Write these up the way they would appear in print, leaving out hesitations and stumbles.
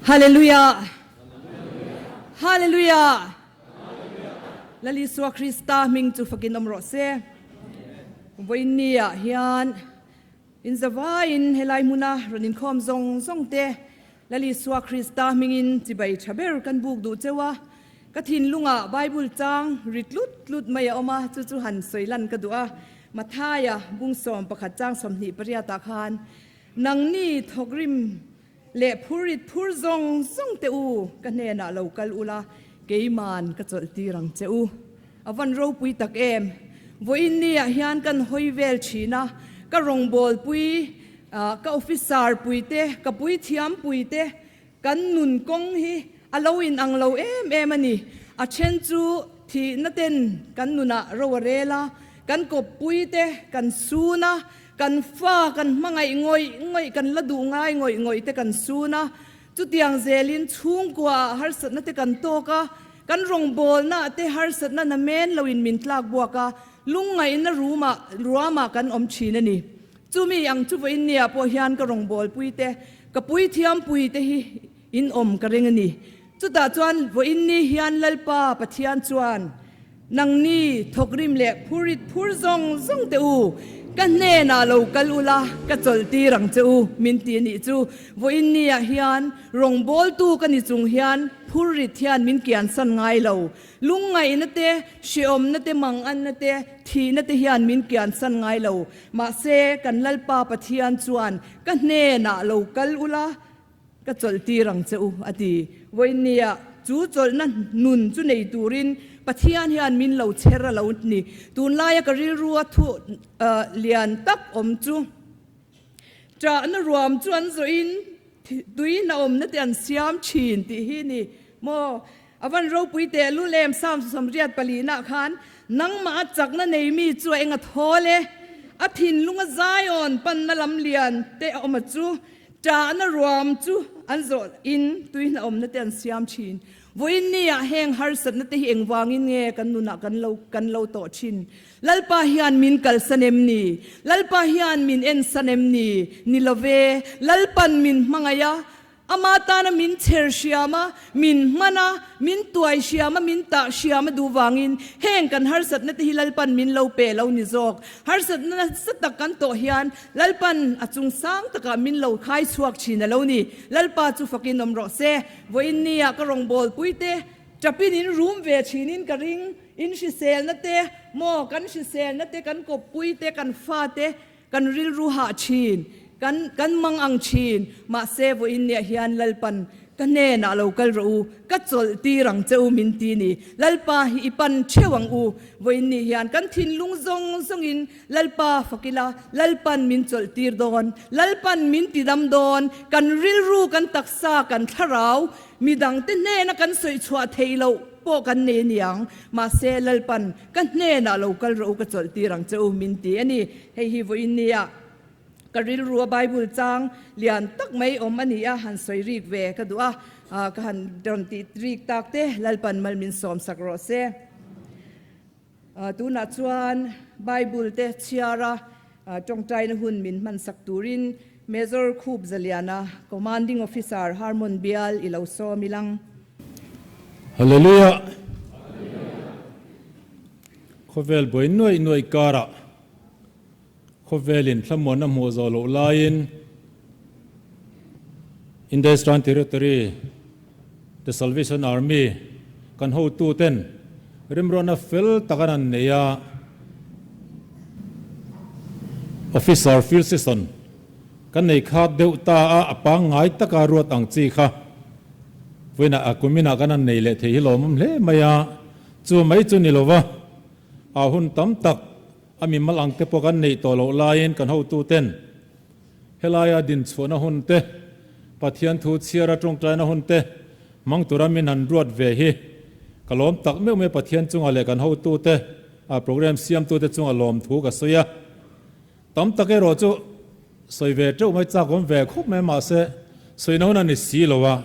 Hallelujah! Hallelujah! Lal Isua Krista hming chu fakin awm rawh se. Vawiin ni ah hian in zavaiin helai hmuna rawn inkhawm zawng zawng te Lal Isua Krista hmingin chibai tha ber kan buk duh cheu a. Ka thinlungah Bible chang ri tlut tlut mai a awm a, chu chu han sawi lan ka duh a. Mathaia bung 11 chang 28 ah khan Nangni thawkrim leh phurrit phur zawng zawng teh u, ka hnenah lo kal ula, keiman ka chawlh tir ang che u. A van ropui tak em! Vawiin niah hian kan hawi vel thin a, ka rawngbawlpui, ka officer pui te, ka puithiam pui te, kan nun kawng hi a lo inang lo em em a ni. A then chu thihna ten kan nunah ro a rel a, kan kawppui te kan sun a, Kan fa kan hmangaih ngawih ngawih, kan la duh ngai ngawih ngawih te kan sun a, chutiang zelin chhungkua ah harsatna te kan tawk a, kan rawngbawlna ah te harsatna na men loin min tlak buak a, lungngaihna rumah ruamah kan awm thin a ni. Chumi ang chu vawiin nia pawh hian ka rawngbawlpui te, ka puithiampui te hi in awm ka ring a ni. Chutah chuan vawiin ni hian Lalpa Pathian chuan, Nangni thawkrim leh phurit phur zawng zawng teh u, ka hnenah lo kal ula, ka chawlh tir ang che u, min ti a nih chu. Vawiin niah hian rawngbawltu ka ni chung hian phurrit hian min kiansan ngai lo. Lungngaihna te, hrehawmna te, manganna te, thihna te hian min kiansan ngai lo. Mahse, kan Lalpa Pathian chuan, Ka hnenah lo kal ula, Ka chawlh tir ang che u, a ti. Vawinia chu chawlhna nun chu nei turin Pathian hian min lo chher a lo ni. Tunlaia ka rilrua thu lian tak awm chu ṭahna ruam chu an zawhin tuina awmna te an siam ṭhin tih hi ni maw? A van ropui teh lul em Psalm 84 ah khan nangmah a chakna nei mi chu a eng a thawl e, a thinlung a Zion panna lam lian te a awm a chu Ṭahna ruam chu an zawh in tuihna awmna te an siam ṭhin. Vawiin ni ah heng harsatna te hi engvangin nge kan nunah kan lo kan lo tawh ṭhin? Lalpa hian min kalsan em ni? Lalpa hian min ensan em ni? Ni lo ve, Lalpan min hmangaih a, Ama tana min chher hriam a, min hman a, min tuai hriam a, min tah hriam a duh vangin heng kan harsatna te hi Lalpan min lo pe lo ni zawk. Harsatna nasa tak kan tawh hian Lalpan a chung sang takah min lo khai chhuak thin a lo ni. Lalpa chu fakin awm rawh se. Vawiin nia ka rawngbawlpui te tapin in rum ve thinin ka ring. In hriselna te maw kan hriselna te kan kawppui te kan fa te kan rilru hah thin, kan kan mang ang thin. Mahse vawiin nia hian Lalpan Ka hnenah lo kal rawh u, ka chawlh tir ang che u min ti ni. Lalpa hi i pan theuh ang u. Vawiin ni hian kan thinlung zawng zawngin Lalpa fak ila, Lalpan min chawlh tir dawn, Lalpan min ti dam dawn, kan rilru, kan taksa, kan thlarau, midangte hnena kan sawi chhuah theih loh pawh kan nei aniang. Mahse Lalpan ka hnenah lo kal rawh u, ka chawlh tir ang che u min ti a ni. Hei hi vawiin nia. Ka rilrua Bible chang lian tak mai awm a ni a, han sawi rik ve ka duh a, ka han rawn tih rik tak te Lalpan mal min sawm sak rawh se. Tunah chuan Bible te chhiara tawngtaina hun min hman sak turin Major Khup Zaliana, Commanding Officer Harmon Bial i lo sawm ilang. Hallelujah! Khawvel buai nuaih nuaih karah Khawvelin thlamuanna hmuh zawh loh laiin India-Eastern Territory The Salvation Army kan hotuten rimruatna fel tak an han nei a, Officer Phil Sisson kan nei khat deuh ta a, a pangngai taka ruat ang chi kha vawiinah a kuminah kan han nei leh thei hi lawmawm hle mai a, chu mai chu ni lova a hun tam tak A mimal ang te pawh kan neih tawh loh laiin kan hotuten helaia dinchhuahna hun te, Pathian thu chhiara tawngtaina hun te hmang tura min han ruat ve hi ka lawm tak meuh mai Pathian chunga leh kan hotute a program siamtute chunga lawmthu ka sawi a. Tam tak erawh chu sawi ve teuh mai chak awm ve khawp mai mahse sawina hun a ni si lo a.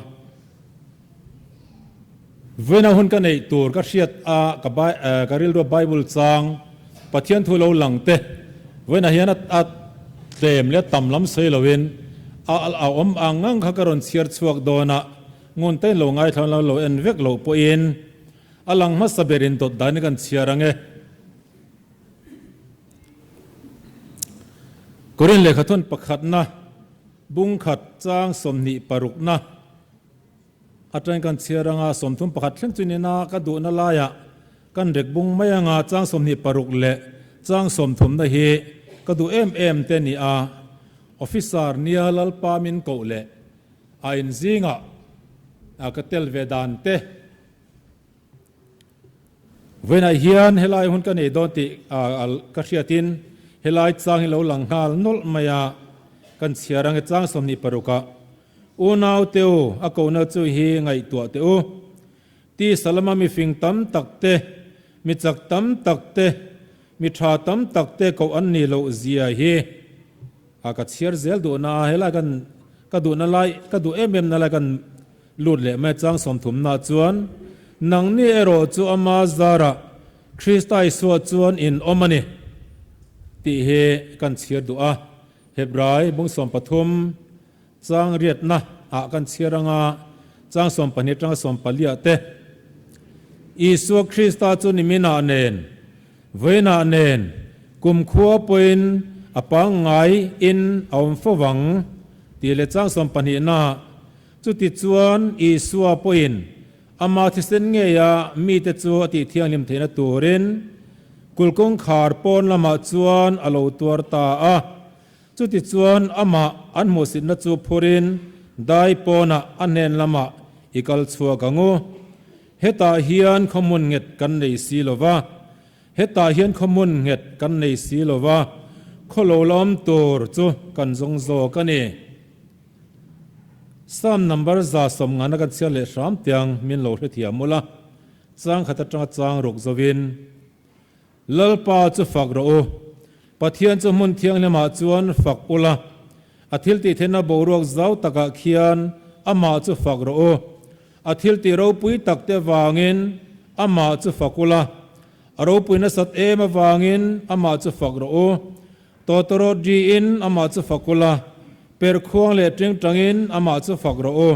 Vawiina hun ka neih tur ka hriat a ka ka rilrua Bible chang Pathian thu lo lang te vawiinah hian a tlem leh tam lam sawi loin a a awm ang ang kha ka rawn chhiar chhuak dawn a. Ngun te in lo ngaithla lo lo en vek loh pawhin a lang hmasa ber in dawt dan hi kan chhiar ang e. Korin lehkhathawn pakhatna bungkhat chang 26na atangin kan chhiar anga 31 thleng chu nina ka duhna laiah kan rek bung mai anga chang 26 leh chang 30na hi ka duh em em te ni a. Officer nia Lalpa min koh leh a inzingah ka tel ve dan te. Vawiinah hian helai hun ka nei dawn tih ka hriatin helai chang hi lo lang nghal nawlh mai a, kan chhiar ang e chang 26 ah Unau te u a kohna chu hi ngaihtuah teh u. Tisa lama mifing tam tak te, mi chak tam tak te, mi tha tam tak te koh an nih loh zia hi ka chhiar zel duhna a, helai kan ka duhna lai ka duh em em na lai kan Lut leh mai chang 30 nah chuan, Nangni erawh chu ama zarah Krista Isua chuan in awm a ni, tih hi kan chhiar duh a. Hebrai bung 13 chang riatna ah kan chhiar anga chang 12 atanga 14 ah te, Isua Krista chu niminah nen, vawiinah nen, kumkhua pawhin a pangngai in a awm fo vang, tih leh chang 12 nah Chutichuan, Isua pawhin ama thisen ngeia mite chu a tihthianghlim theihna turin kulkawngkhar pawn lamah chuan a lo tuar ta a. Chutichuan, amah an hmuhsitna chu phurin dai pawnah a hnen lamah i kal chhuak ang u. Hetah hian khawhmun nghet kan nei si lo va. Hetah hian khawhmun nghet kan nei si lo va, khaw lo la awm tur chu kan zawng zawk a ni. Psalm number 150 na kan chhiar leh hram tiang min lo hrethiam ula, chang khat atanga chang ruk zovin, Lalpa chu fak rawh u, Pathian chu hmun thianghlimah chuan fak ula, a thil tih theihna boruak zau takah khian amah chu fak rawh u, a thil tih ropui tak te vangin amah chu fak ula, a ropui nasat em avangin amah chu fak rawh u. Tawtawrawt riin amah chu fak ula, per khuang leh tingtangin amah chu fak rawh u.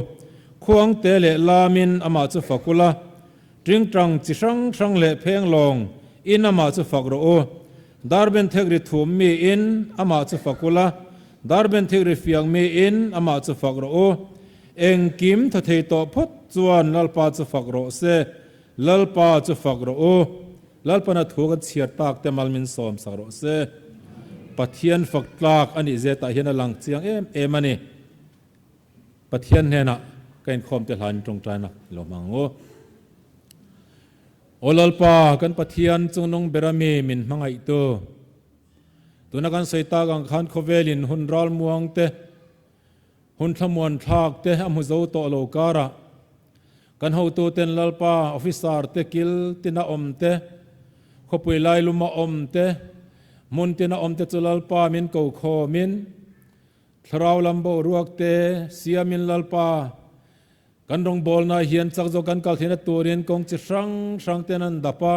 Khuang te leh lamin amah chu fak ula, tingtang chi hrang hrang leh pheng lawng in amah chu fak rawh u. Darben thek ri thum mi in amah chu fak ula, darben thek ri fiang mi in amah chu fak rawh u. Engkim tha thei tawh phawt chuan Lalpa chu fak rawh se, Lalpa chu fak rawh u. Lalpana thu kan chhiar tak te mal min sawm sak rawh se. Pathian fak tlak a nih zetah hian a lang chiang em em a ni. Pathian hnenah ka inkhawm te hlain tawngtaina i lo hmang ang u. Aw Lalpa, kan Pathian chungnung ber a mi min hmangaihtu. Tuna kan sawi tak ang khan khawvelin hun ralmuang te, Hun thlamuan thlak te a hmu zo tawh lo karah kan hotuten Lalpa officer te kil tina awm te, khawpui lailuma awm te, hmun tina awm te chu Lalpa min ko khawmin thlarau lam boruak te siamin Lalpa kan rawngbawlna hian chak zawk kan kal theihna turin kawng chi hrang hrang ten an dap a.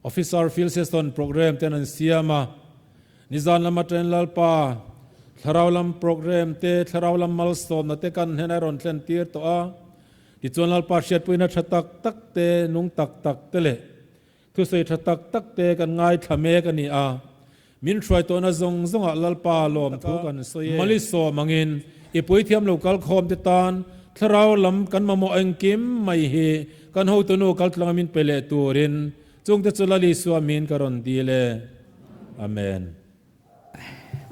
Officer Field Session Program ten an siam a, nizan lama ṭen Lalpa thlarau lam program te, thlarau lam malsawmna te kan hnenah a rawn thlen tir tawh a. Tichuan Lalpa hriatpuina ṭha tak tak te, nung tak tak te leh thusawi ṭha tak tak te kan ngaithla mek a ni a. Min hruai tawhna zawng zawngah Lalpa lawmthu kan sawi e. Mali sawm angin i puithiam lo kal khawm te tan thlarau lam kan mamawh engkim mai hi kan hotunu kaltlanga min pe leh turin chungte chu Lal Isua min ka rawn dil e. Amen.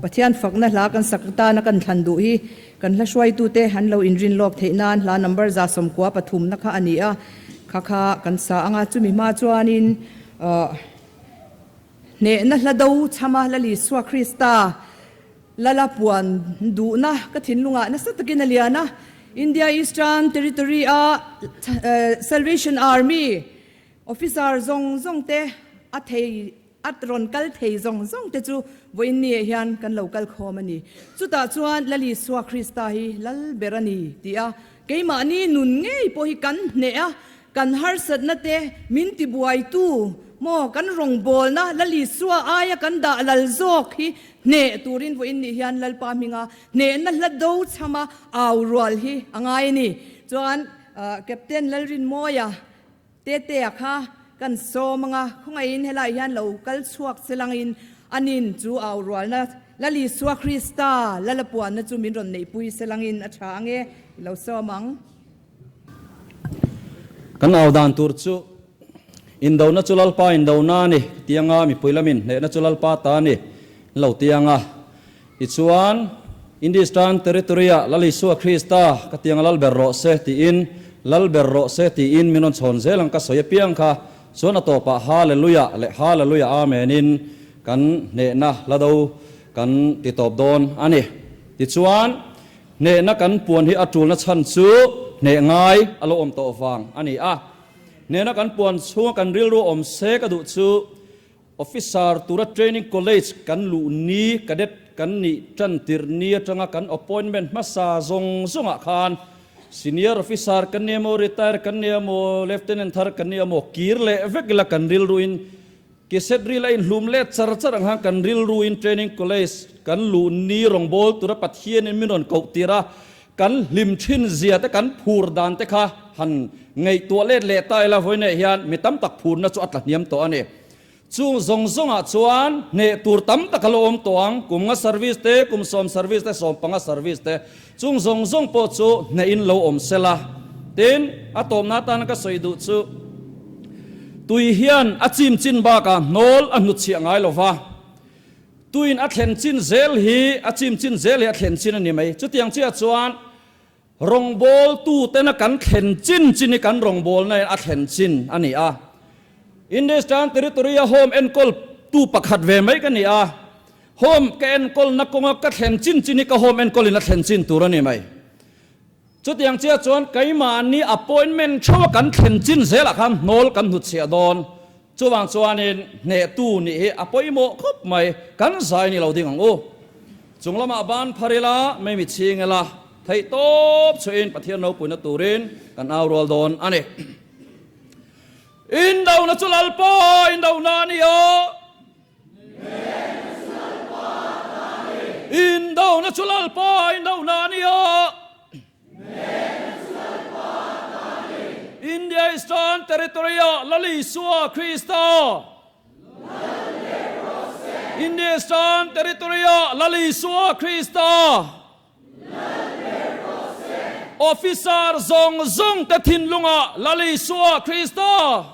Pathian fakna hla kan sak tana kan thlan duh hi kan hla hruaitute an lo inrin lawk theih nan hla number 93 na kha a ni a, kha kha kan sa anga chumi hma chuanin ahh. Hnehna hla do chhama Lal Isua Krista Lala puan duhna ka thinlungah nasa takin a lian a. India Eastern Territory a Salvation Army officer zawng zawng te a thei a rawn kal thei zawng zawng te chu vawiin ni ah hian kan lo kal khawm a ni. Chutah chuan Lal Isua Krista hi lal ber a ni tih a keimahni nun ngei pawh hi kan hneh a. Kan harsatna te min tibuaitu maw kan rawngbawlna Lal Isua aia kan dah lal zawk hi hneh turin vawiin nih hian Lalpa hminga hnehna hla do chhama au rual hi a ngai a ni. Chuan. Captain Lalrinmawia Tetea kha kan sawm anga khawngaihin helaiah hian lo kal chhuak che langin anin chu au rualna Lal Isua Krista Lala puanna chu min rawn neihpui se langin a tha ange i lo sawm ang. Kan au dan tur chu Indona chu Lalpa indona a ni tianga mipui lamin hnehna chu Lalpa ta a ni lo tianga Tichuan, Indistan territory-ah Lal Isua Krista ka tiang a lal ber rawh se tiin, Lal ber rawh se tiin min rawn chhawn zel ang ka sawi apiang kha chuan a tawpah Hallelujah leh Hallelujah Amen-in kan hnehna hla do kan ti tawp dawn a ni. Tichuan, hnehna kan puan hi a tulna chhan chu hneh ngai a lo awm tawh vang a ni a. Hnehna kan puan chhunga kan rilru awm se ka duh chu, Officer tura training college kan luh ni, cadet kan nih tan tirh ni atanga kan appointment hmasa zawng zawngah khan senior officer kan ni emaw, retire kan ni emaw, lieutenant thar kan ni emaw kir leh vek ila kan rilruin keset ril a inhlum let char char ang khan kan rilruin training college kan luh ni rawngbâwl tura Pathianin min rawn koh tir a, kan hlim thin zia te kan phur dan te kha han ngaihtuah let leh ta ila vawiinah hian mi tam tak phurna chu a tla hniam tawh a ni. Chung zawng zawngah chuan hneh tur tam tak a lo awm tawh ang, kum nga service te, kum sawm service te, sawm panga service te, chung zawng zawng pawh chu hnehin lo awm sela. Tin, a tawmna atana ka sawi duh chu, tui hian a chim chin bakah hnawl a hnutchhiah ngai lo va, tuin a thlen chin zel hi, a chim chin zel hi a thlen chin a ni mai. Chutiang chiah chuan Rawngbawltutena kan thlen chin chin hi kan rawngbawlna in a thlen chin a ni a. Hindustan Territory-a home enkawltu pakhat ve mai ka ni a. Home ka enkawlna kawnga ka thlen chin chin hi ka home enkawlin a thlen chin tur a ni mai. Chutiang chiah chuan keimahni appointment theuha kan thlen chin zelah khan hnawl kan hnutchhiah dawn. Chuvang chuanin hnehtu nih hi a pawimawh khawp mai, kan zai ni lo ding ang u. Chung lamah ban phar ila, mei mi chhing ila, theih tawp chhuahin Pathian ropuina turin kan au rual dawn a ni. Indona chu Lalpa indona a ni a. Indona chu Lalpa indona a ni a. India Eastern Territory-ah Lal Isua Krista. India Eastern Territory-ah Lal Isua Krista. Officer zawng zawng te thinlungah Lal Isua Krista.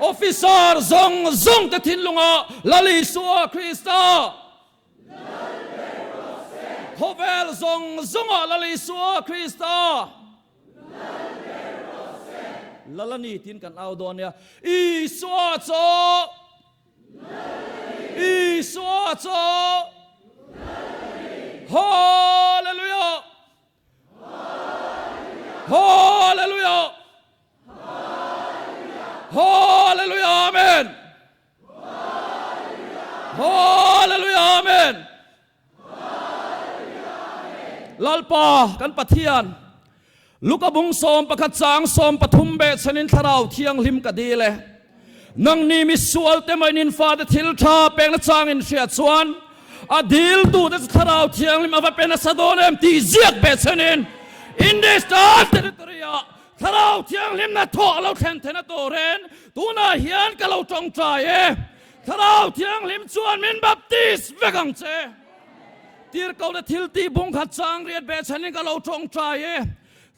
Officer zawng zawng te thinlungah Lal Isua Krista. Khawvel zawng zawngah Lal Isua Krista Lal a ni tiin kan au dawn nia. Isua chu Isua chu Hallelujah Hallelujah Hallelujah Amen Hallelujah Amen Lalpa kan Pathian Luka bung 11 chang 13 be chenin thlarau thianghlim ka dil e nangni mi sual te mai nin fa te thil tha pek na chang in hria chuan a dil tu te thlarau thianghlim ava pe nasa dawn em ti ziak be chenin in this territory ah Thlarau Thianghlimna thawh a lo thlen theihna turin tunah hian ka lo tawngtai e. Thlarau Thianghlim chuan min baptis vek ang che. Tirhkohna thil tih bung khat chang riat beh chhanin ka lo tawngtai e.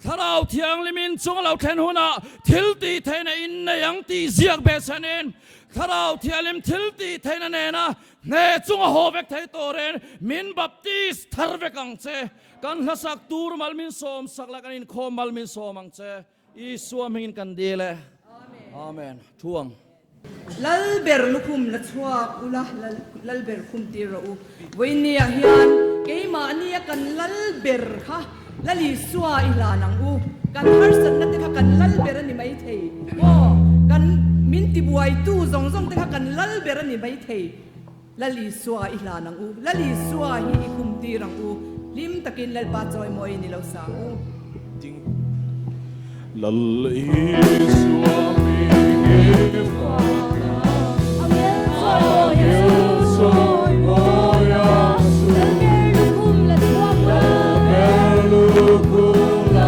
Thlarau Thianghlim in chung a lo thlen hunah thil tih theihna in nei ang tih ziak beh chhanin Thlarau Thianghlim thil tih theihna nena hne chung a haw vek thei turin min baptis thar vek ang che. Kan hlasak tur mal min sawm sak la, kan inkhawm mal min sawm ang che. Isua hmingin kan dil e. Amen. Thu ang. Lalber lukhum la chhuak ula, Lalber khum tir rawh u. Vawinia hian keimahnia kan Lalber kha Lal Isua i hlan ang u. Kan harsatna te kha kan Lalber a ni maithei. Aw, kan min tibuaitu zawng zawng te kha kan Lalber a ni maithei. Lal Isua i hlan ang u. Lal Isua hi i khum tir ang u. Hlim takin Lalpa chawimawiin i lo sang u. Ding Lal Isua hming i fak a. Angel chawimawi a chu. Lalber lukhum la.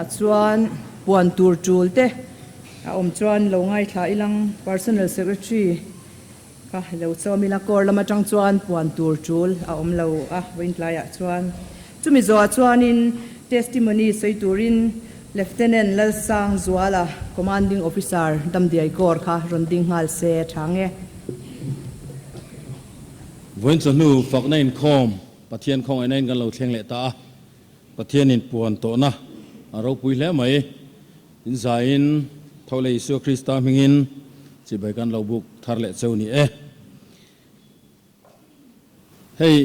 Tunah chuan puan tur tul te a awm chuan lo ngaithla ilang Personal Secretary kha lo chawm ila kawr lam atang chuan puan tur tul a awm lo a vawiin tlaiah chuan chumi zawhah chuanin testimony sawi turin Lieutenant Lalsangzuala Commanding Officer Damdiai Kaur kha rawn ding nghal se tha nge. Vawiin chawhnu fakna inkhawm Pathian khawngaihna in kan lo thleng leh ta a. Pathianin puan tawhna a ropui hle mai. In zaiin tho leh Isua Krista hmingin chibai kan lo buk thar leh cheu ni e. Hei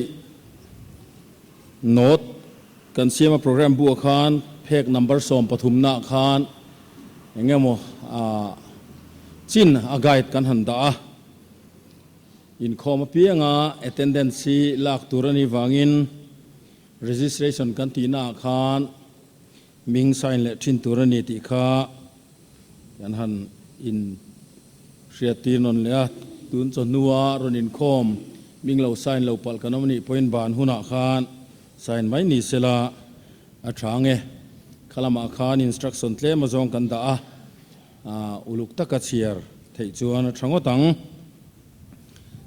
note kan siama program buah khan phek number 13 nah khan eng emaw chin a guide kan han dah a. Inkhawm apianga attendance hi lak tur a nih vangin Registration kan tihna ah khan hming sign leh thin tur a ni tih kha kan han in hriat tir nawn leh a, tun chawhnua rawn inkhawm hming lo sign lo palh kan awm a nih pawhin ban hunah khan sign mai ni sela a tha ang e. Kha lamah khan instruction tlem azawng kan dah a, uluk taka chhiar theih chuan a tha ngawt ang.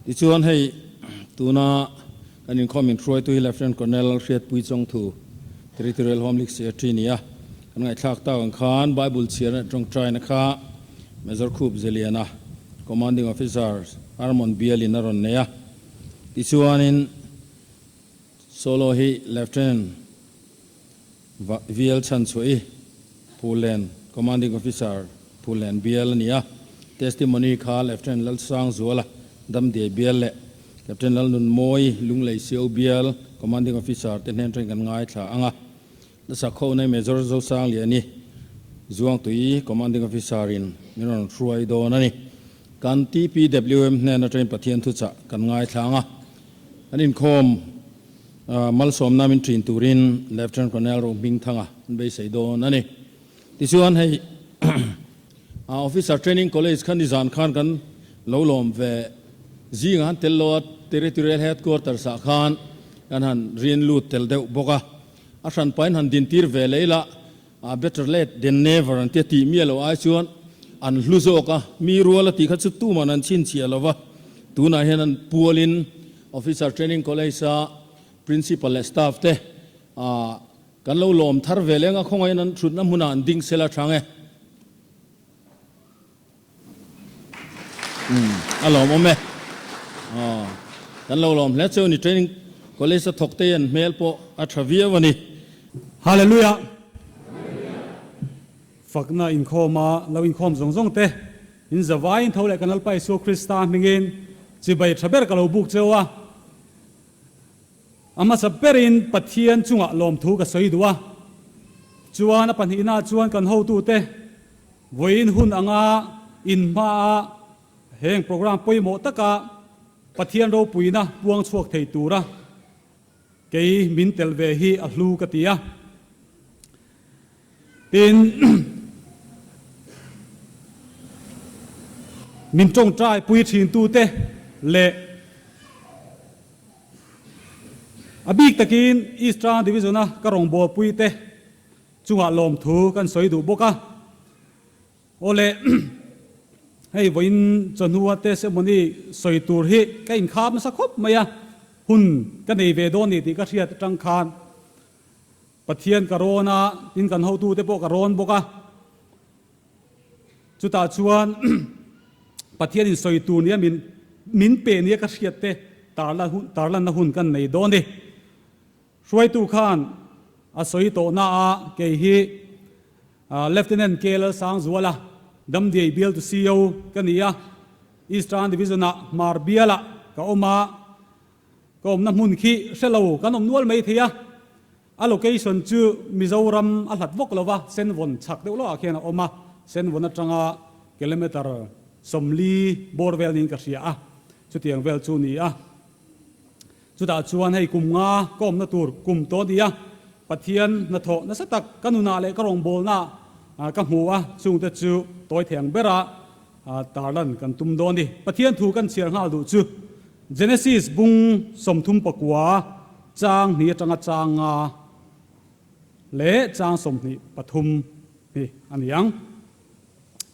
Tichuan hei tuna kan inkhawm inhruaitu hi Lieutenant Colonel Hriatpui Chawngthu, Territorial Home League Secretary ni a. Kan ngaihthlak tak ang khan Bible chhiarna tawngtaina kha Major Khup Zeliana, Commanding Officer Armon Bialin a rawn nei a. Tichuanin Solo hi Lieutenant VL Chhanchhuahi, Phulen Commanding Officer, Phulen bial a ni a. Testimony kha Lieutenant Lalsangzuala, Damdiai bial leh Captain Lalnunmawi, Lunglei CO bial Commanding Officer te hnen atangin kan ngaithla ang a. Lasakho nei Major Zosangliani, Zuangtui Commanding Officer in min rawn hruai dawn a ni. Kan TPWM hnen atangin Pathian thuchah kan ngaithla ang a. An inkhawm Malsawmna min ṭin turin Lieutenant Colonel Rohmingthanga an beisei dawn a ni. Tichuan hei Officer Training College kha nizan khan kan lo lawm ve zingah han tel lo a, Territorial Headquarters ah khan kan han rin lut tel deuh bawk a. A hranpain han dintir ve leh ila better late than never an tia tih miah loh ai chuan an hlu zawk a, mi rual a tih kha chu tuman an chhinchhiah lo va, tunah hian an pualin Officer Training College a Principal leh Staff te kan lo lawm thar ve leng a, khawngaihin an thutna hmunah an ding sela thang e. Umm a lawmawm e. Aw kan lo lawm hle cheu ni Training College a thawk te hian hmel pawh a tha viau a ni. Hallelujah! Fakna inkhawm a lo inkhawm zawng zawng te in zavaiin tho leh kan Lalpa Isua Krista hmingin chibai tha ber ka lo buk cheu a. A hmasa berin Pathian chungah lawmthu ka sawi duh a, chuan a pahnihna chuan kan hotute vawiin hun anga inhmaa heng program pawimawh taka Pathian ropuina puang chhuak thei tura kei min tel ve hi a hlu ka ti a. Tin, min tawngtai pui thintute leh A bik takin Eastern Division-a ka rawngbawlpui te chungah lawmthu kan sawi duh bawk a. Aw le, hei vawiin chawhnua testimony sawi tur hi ka inkhap nasa khawp mai a, hun ka nei ve dawn ni tih ka hriat atang khan Pathian ka rawn a, tin kan hotute pawh ka rawn bawk a. Chutah chuan Pathian in sawi tur nia min min pe nia ka hriat te tarlanna hun kan nei dawn ni. Hruaitu khan a sawi tawhna a kei hi Lieutenant KL Sangzuala Damdiai bial tu CO ka ni a, Eastern Division ah Hmar bialah ka awm a, ka awmna hmun khi hre lo kan awm nual mai thei a. A location chu Mizoram a hlat vawk lova, Senvawn chhak deuh lawkah khian a awm a, Senvawn atanga kilometre 40 bawr vel niin ka hria a, chutiang vel chu ni a. Chutah chuan hei kum nga ka awmna tur kum tawh a ni a, Pathian hnathawh nasa tak ka nunah leh ka rawngbawlnaah ka hmu a, chungte chu tawi thei ang bera tarlan kan tum dawn a ni. Pathian thu kan chhiar nghal duh chu Genesis bung 39 chang hnih atanga chang nga leh chang 23 hi a ni ang.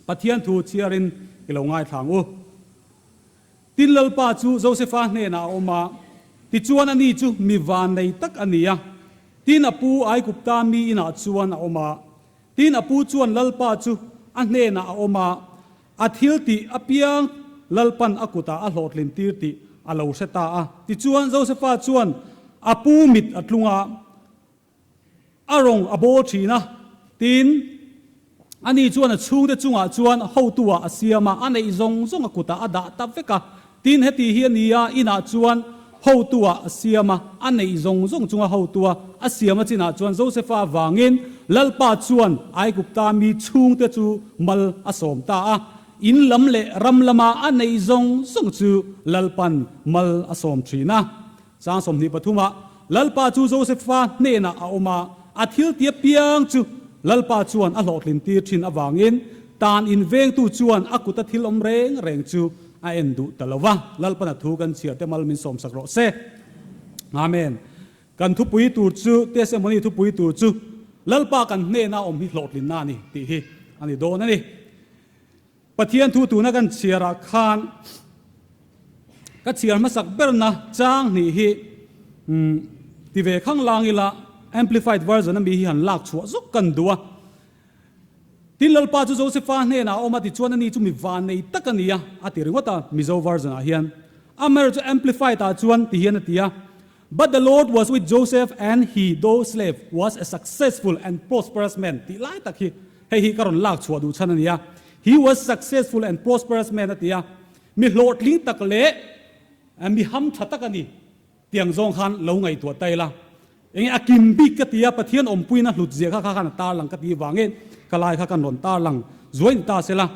Pathian thu chhiarin i lo ngaithla ang u. Tin Lalpa chu Josefa hnenah a awm a, tichuan ani chu mi vannei tak a ni a. Tin a pu Aigupta mi inah chuan a awm a. Tin a pu chuan Lalpa chu a hnenah a awm a, a thil tih apiang Lalpan a kutah a hlawhtlin tir tih a lo hre ta a. Tichuan Josefa chuan a pu mit a tlung a. A rawng a bawl thin a, tin, ani chuan a chhungte chungah chuan hotu-ah a siam a, a neih zawng zawng a kutah a dah ta vek a. Tin, heti hi a ni a, inah chuan hotu-ah a siam a, a neih zawng zawng chunga hotu-a a siam a chinah chuan Josefa avangin Lalpa chuan Aigupta mi chhungte chu mal a sawm ta a, in lam leh ram lama a neih zawng zawng chu Lalpan mal a sawm thin a. Chang 23 ah, Lalpa chu Josefa hnenah a awm a, a thil tia piang chu Lalpa chuan a hlawhtlin tir thin avangin tan in vengtu chuan a kuta thil awm reng reng chu a en duh ta lo va. Lalpan a thu kan chhiar te mal min sawmsak rawh se. Amen. Kan thupui tur chu, testimony thupui tur chu, Lalpa kan hnena awm hi hlawhtlinna a ni tih hi a ni dawn a ni. Pathian thu tuna kan chhiarah khan ka chhiar hmasak berna chang hnih hi ti ve khang lang ila Amplified Version ami hi han lak chhuah zuk kan duh a. Tin Lalpa chu Josefa hnenah a awm a tichuan ani chu mi vannei tak a ni a, a ti ringawt a Mizo version ah hian. Amaherawhchu Amplified ah chuan ti hian a ti a, But the Lord was with Joseph and he, though slave, was a successful and prosperous man tih lai tak hi hei hi ka rawn lak chhuah duh chhan a ni a. He was successful and prosperous man a ti a. Mi hlawhtling tak leh mi ham tha tak a ni tiang zawng khan lo ngaihtuah ta ila. Enge a kim bik ka ti a, Pathian awmpuina hlut zia kha kha khan a tarlang ka tih vangin ka lai kha kan rawn tarlang zuai ni ta sela.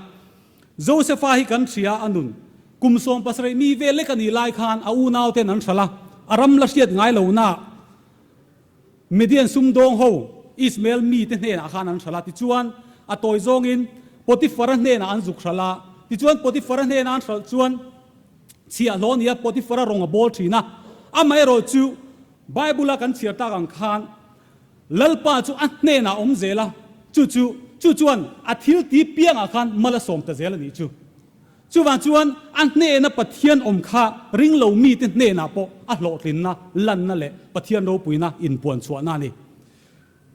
Josefa hi kan hria a nun. Kum 17 mi vel lek a nih lai khan a unau ten an hralh a, a ram la hriat ngai lo na Midian sumdawng ho Ismael mi te hnenah khan an hralh a, tichuan a tawi zawngin Potifara hnenah an zuk hralh a, tichuan Potifara hnena an hralh chuan chhiahhlawh a ni a, Potifara rawng a bawl thin a, amaherawh chu Bible a kan chhiar tak ang khan Lalpa chu a hnenah a awm zel a, chu chu chu chuan a thil ti piangah khan mal a sawm ta zel a nih chu. Chuvang chuan a hnena Pathian awm kha ring lo mite hnenah pawh a hlawhtlinna, lanna leh Pathian ropuina inpuan chhuahna a ni.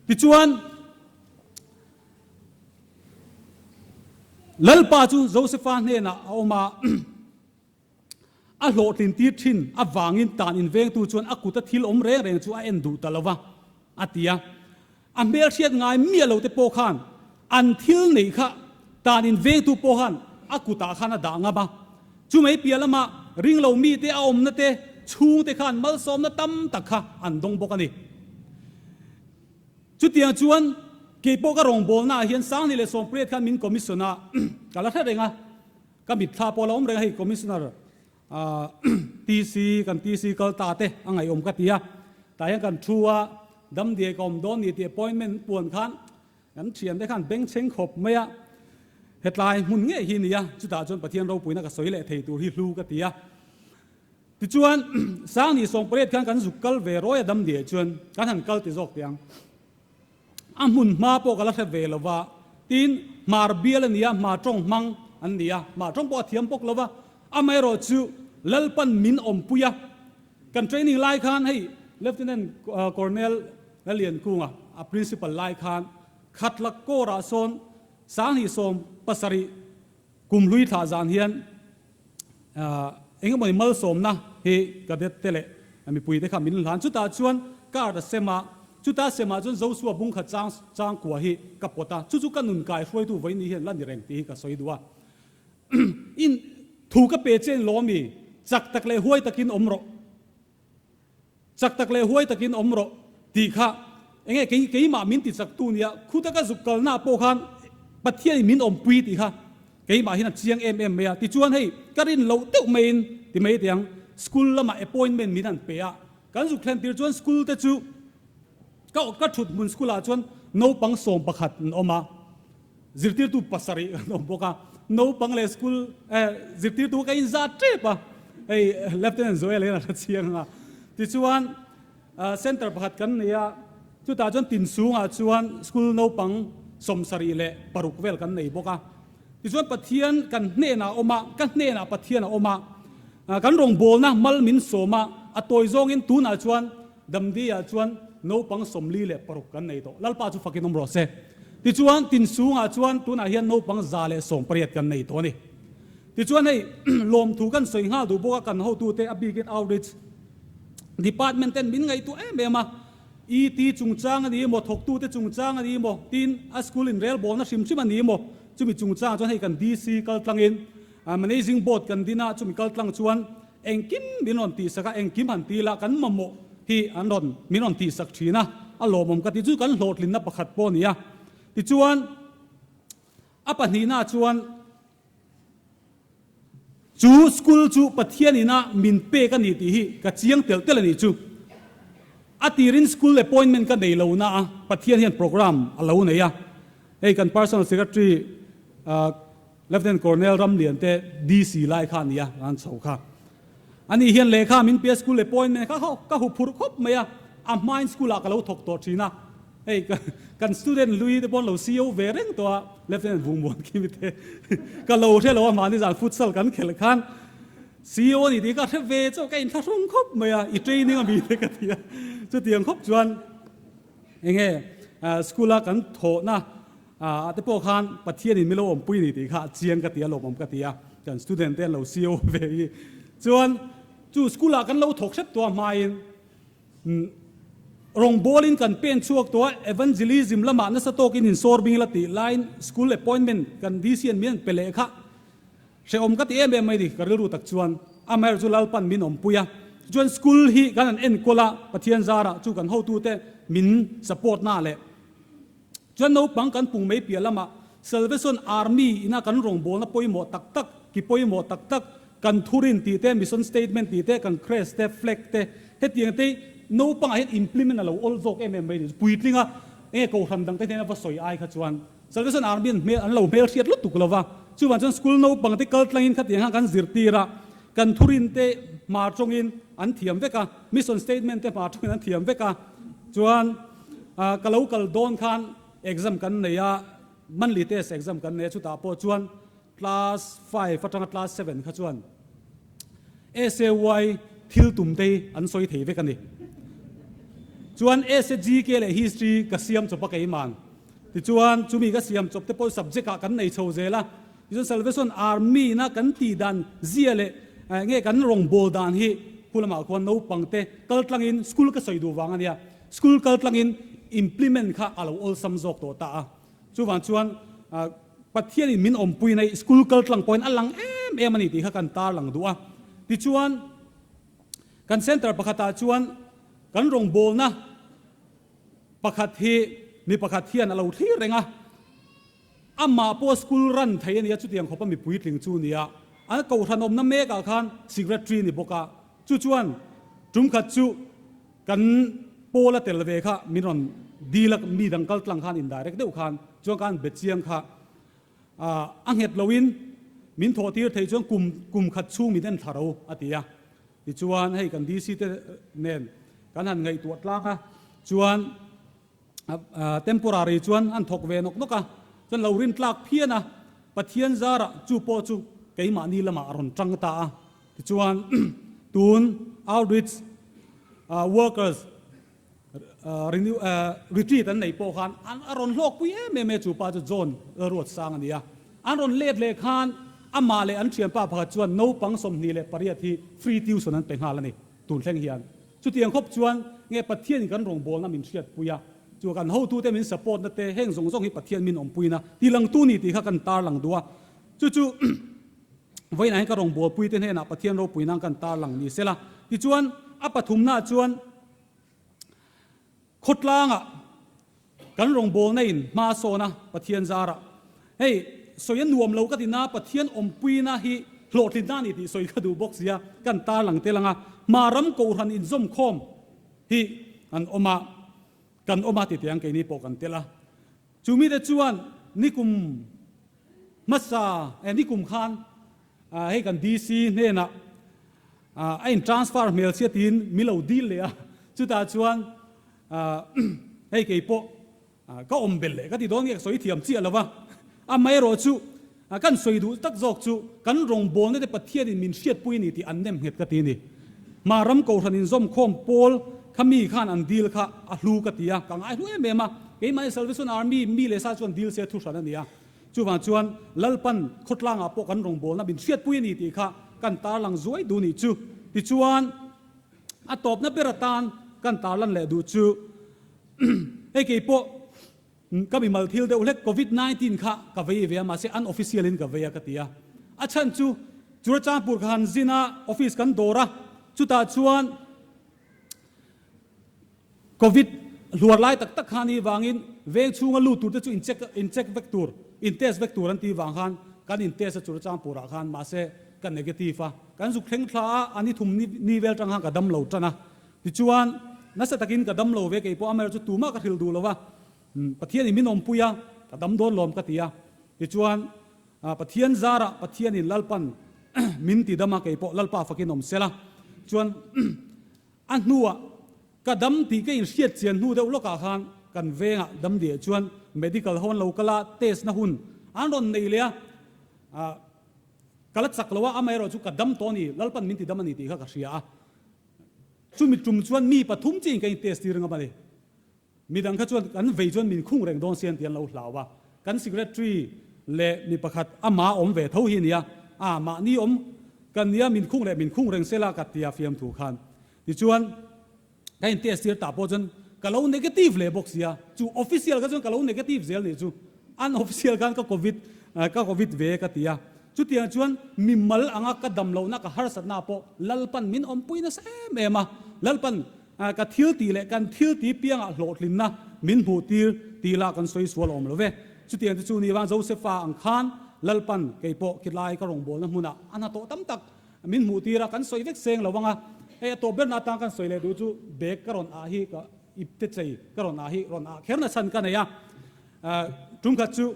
Tichuan, Lalpa chu Josefa hnenah a awm a. A hlawhtlin tir thin avangin tan invengtu chuan a kuta thil awm reng reng chu a en duh ta lo va, a ti a. A hmelhriat ngai miah lo te pawh khan an thil neih kha tan invengtu pawh khan a kutah khan a dah ngam a. Chumai piah lama ring lo mite a awmna te chhungte khan malsawmna tam tak kha an dawng bawk a ni. Chutiang chuan kei pawh ka rawngbawlnaah hian 2018 khan min commission a, ka la hre reng a. Ka mitthla pawh la awm reng a hei Commissioner TC kan TC kal ta te a ngaihawm ka ti a, tah hian kan thu a, damdiai ka awm dawn ni tih appointment puan khan kan thian te khan bengchheng khawp mai a, hetlai hmun ngei hi ni a, chutah chuan Pathian ropuina ka sawi leh thei tur hi hlu ka ti a. Tichuan 2018 khan kan zuk kal ve rawi a damdiai chuan kan han kal ti zawk teh ang. A hmun hma pawh ka la hre ve lo va, tin, Hmar bial a ni a, Hmar tawng hmang an ni a, Hmar tawng pawh a thiam bawk lo va, amaherawh chu Lalpan min awmpui a, kan training lai khan hei Lieutenant Colonel Laliankunga a principal lai khan Khatlak Corps-ah sawn 2017 kum hlui thlah zan hian Eng emawni malsawmna hi cadet te leh mipui te kha min hlan. Chutah chuan card a sem a, chuta semah chuan Joshua bung khat chang chang kua hi ka pawt a, chu chu ka nun kai hruaitu vawiin hian la ni reng tih hi ka sawi duh a. In thu ka pe che in lawmi, chak tak leh huai takin awm rawh. Chak tak leh huai takin awm rawh tih kha enge kei keimah min ti chak tu nia, khuta ka zuk kalna pawh khan Pathianin min awmpui tih kha keimah hian a chiang em em mai a. Tichuan hei ka rin loh deuh maiin ti mai teh ang, school lamah appointment min han pe a, kan zuk thlen tir chuan school te chu ka ka thut hmun school ah chuan naupang 11 an awm a, zirtirtu pasarih an awm bawk a, naupang leh school eh zirtirtu ka inzat tep a, hei Lieutenant Joel hian a hre chiang ang a, tichuan center pakhat kan nei a. Chutah chuan Tinsungah chuan school naupang 76 vel kan nei bawk a. Tichuan Pathian kan hnenah a awm a, ka hnenah Pathian a awm a, kan rawngbawlna mal min sawm a, a tawi zawngin tunah chuan Damdiah chuan naupang 46 kan nei tawh. Lalpa chu fakin awm rawh se. Tichuan Tinsungah chuan tunah hian naupang 118 kan nei tawh a ni. Tichuan hei lawmthu kan sawi nghal duh bawk a, kan hotute a bikin outreach department ten min ngaihtuah em em a, ET chungchang a ni emaw, thawktute chungchang a ni emaw, tin a school in relbawlna hrim hrim a ni emaw, chumi chungchang chuan hei kan DC kal tlangin Managing Board kan din a, chumi kal tlang chuan engkim min rawn tihsak a, engkim han ti la kan mamawh hi an rawn min rawn tihsak thin a, a lawmawm ka ti chu kan hlawhtlinna pakhat pawh a ni a. Tichuan a pahnihna chuan Chu school chu Pathian ina min pek a ni tih hi ka chiang telh telh a nih chu. A tirin school appointment ka nei lo na a, Pathian hian program a lo nei a. Hei kan personal secretary Lieutenant Colonel Ramlian te DC lai kha a ni a, an chho kha. Ani hian lehkha min pe a school appointment kha ka huphurh khawp mai a, a hmain school ah ka lo thawk tawh thin a. Hei kan student hlui te pawh an lo CEO ve reng tawh a, Lieutenant Vungmuan khi mite ka lo hre lo a, mahni zan futsal kan khelh khan CEO a ni tih ka hre ve chauh, ka inthlahrung khawp mai a, i training a mi te ka ti a, chutiang khawp chuan enge school a kan thawhna ah te pawh khan Pathianin min lo awmpui ni tih kha chiang ka ti a, lawmawm ka ti a, kan student te an lo CEO ve hi chuan chu school ah kan lo thawk hrep tawh a hmain Rawngbawlin kan pen chhuak tawh a, evangelism lamah nasa tawkin insawr bing la tih laiin school appointment kan DC an min an pe leh kha hrehawm ka ti em em mai ni ka rilru tak chuan. Amaherawhchu chu Lalpan min awmpui a, tichuan school hi kan han enkawl a, Pathian zarah chu kan hotute min support na leh chuan naupang kan pung mai piah lamah Salvation Army ina kan rawngbawlna pawimawh tak tak, ki pawimawh tak tak, Kan thurin tih te, mission statement tih te, kan crest te, flag te, hetiang te hi naupangah hian implement a lo awl zawk em em mai ni. Puitlinga enge kohhran dang te hnena va sawi ai kha chuan Salvation Army an hmel an lo hmelhriat lutuk lo va. Chuvang chuan school naupang te kal tlangin khatiang khan kan zirtir a, kan thurin te hmar tawngin an thiam vek a, mission statement te hmar tawngin an thiam vek a. Chuan ka lo kal dawn khan exam kan nei a, monthly test exam kan nei a, chutah pawh chuan Class 5 atanga class 7 kha chuan SAY thil tum te hi an sawi thei vek a ni. Chuan SGK leh History ka siam chawp a keiman. Tichuan chumi ka siam chawp te pawh subject ah kan nei chho zel a. Tichuan Salvation Army na kan tih dan zia leh nge kan rawngbâwl dan hi khu lamah khuan naupang te kal tlangin school ka sawi duh vang a nia. School kal tlangin implement kha a lo awlsam zawk tawh ta a. Chuvang chuan Pathianin min awmpuina hi school kal tlang pawhin a lang em em a ni tih kha kan tarlang duh a. Tichuan, kan centre pakhatah chuan kan rawngbawlna pakhat hi mi pakhat hian a lo thlir reng a. Amah pawh school run thei a ni a, chutiang khawpa mi puitling chu a ni a. A kohhran awmna mekah khan secretary a ni bawk a. Chu chuan tum khat chu Kan pawl a tel ve kha min rawn dil a, mi dang kal tlang khan indirect deuh khan chuan khan bet chiang kha a nghet loin min thawh tir thei chuan kum kum khat chhung min en thla ro a ti a. Tichuan hei kan DC te nen kan han ngaihtuah tlang a, chuan temporary chuan an thawk ve nawk nawk a, chuan lo rin tlak phian a, Pathian zarah chu pawh chu keimahni lamah a rawn tang ta a. Tichuan, tun outreach workers retreat an neih pawh khan an a rawn hlawkpui em em e, chu pa chu John Ruatsang a ni a. An rawn let leh khan amah leh an thianpa pakhat chuan naupang 28 hi free tuition an pe nghal a ni tun thleng hian. Chutiang khawp chuan nge Pathianin kan rawngbawlna min hriatpui a, chu kan hotute min support na te heng zawng zawng hi Pathian min awmpuina tilangtu ni tih kha kan tarlang duh a. Chu chu Vawiinah hian ka rawngbawlpuite hnenah Pathian ropui nan kan tarlang ni sela. Tichuan, a pathumnaah chuan khawtlangah kan rawngbawlna in hma a sawn a, Pathian zarah. Hei, sawi a nuam lo ka ti na, Pathian awmpuina hi hlawhtlinna a ni tih sawi ka duh bawk sia, kan tarlang tel ang a. Hma ram kohhran inzawmkhawm hi an awm a, kan awm a titiang keini pawh kan tel a. Chu mite chuan nikum Hmasa eh nikum khan hei kan DC hnenah a in transfer hmel chhia tiin min lo dil leh a, chutah chuan Hei kei pawh ka awm belh leh ka ti dawn nge ka sawi thiam chiah lo va. Amaherawhchu kan sawi duh tak zawk chu kan rawngbawlna te Pathianin min hriatpui a ni tih an nem nghet ka ti a ni. Hma ram kohhran inzawmkhawm pawl kha mi khan an dil kha a hlu ka ti a, ka ngai hlu em em a. Keimahni Salvation Army mi leh sa chuan dil se thu hran a ni a. Chuvang chuan Lalpan khawtlangah pawh kan rawngbawlna min hriatpui a ni tih kha kan tarlang zuai duh nih chu. Tichuan a tawpna ber atan kan tarlan leh duh chu hei kei pawh ka mimal thil deuh hlek Covid 19 kha ka vei ve a mahse unofficial in ka vei a ka ti a. A chhan chu Churachandpur ka han zin a office kan dawr a chutah chuan Covid hluar lai tak tak khan hi vangin veng chhunga lut tur te chu in check in check vek tur, in test vek tur an tih vang khan kan in test a Churachandpur-ah khan mahse ka negative a, kan zuk thleng thla a, a ni thum ni ni vel tang khan ka dam lo tan a, tichuan nasa takin ka dam lo ve kei pawh amaherawh chu tumah ka hrilh duh lo a, Pathianin min awmpui a, ka dam dawn lawm ka ti a, tichuan Pathian zarah Pathianin Lalpan min ti dam a kei pawh Lalpa fakin awm sela chuan A hnuah ka dam tih ka inhriat chian hnu deuh lawkah khan kan vengah dam diah chuan medical ho an lo kal a, test na hun an rawn nei leh a, ah ka la chak lo a, amaherawh chu ka dam tawh a ni, Lalpan min ti dam a ni tih kha ka hria a. Chumi tum chuan mi pathum chiin ka in test tir ngam a ni. Midang kha chuan kan vei chuan min khung reng dawn sian tih an lo hlau a, kan secretary leh mi pakhat ama awm ve tho hi nia, a mahni awm kan nia min khung leh min khung reng sela ka tia fiamthu khan. Tichuan ka in test tir tah pawh chuan ka lo negative leh bawk sia, chu official kha chuan ka lo negative zel nih chu, unofficial khan ka covid ka covid ve ka ti a, chutiang chuan mimal anga ka dam lohna ka harsatna pawh Lalpan min awmpui nasa em em a, Lalpan Ka thil tih leh kan thil tih piangah hlawhtlinna min hmuh tir tih lah kan sawi sual awm lo ve. Chutiang te chu ni vang Josefa ang khan Lalpan kei pawh khilai ka rawngbawlna hmunah a hnathawh tam tak min hmuh tir a, kan sawi vek seng lo ang a. Hei a tawp berna atan kan sawi leh duh chu bag ka rawn ah hi ka ipte chei ka rawn ah hi rawn ah kherna chhan ka nei a. Tumkhat chu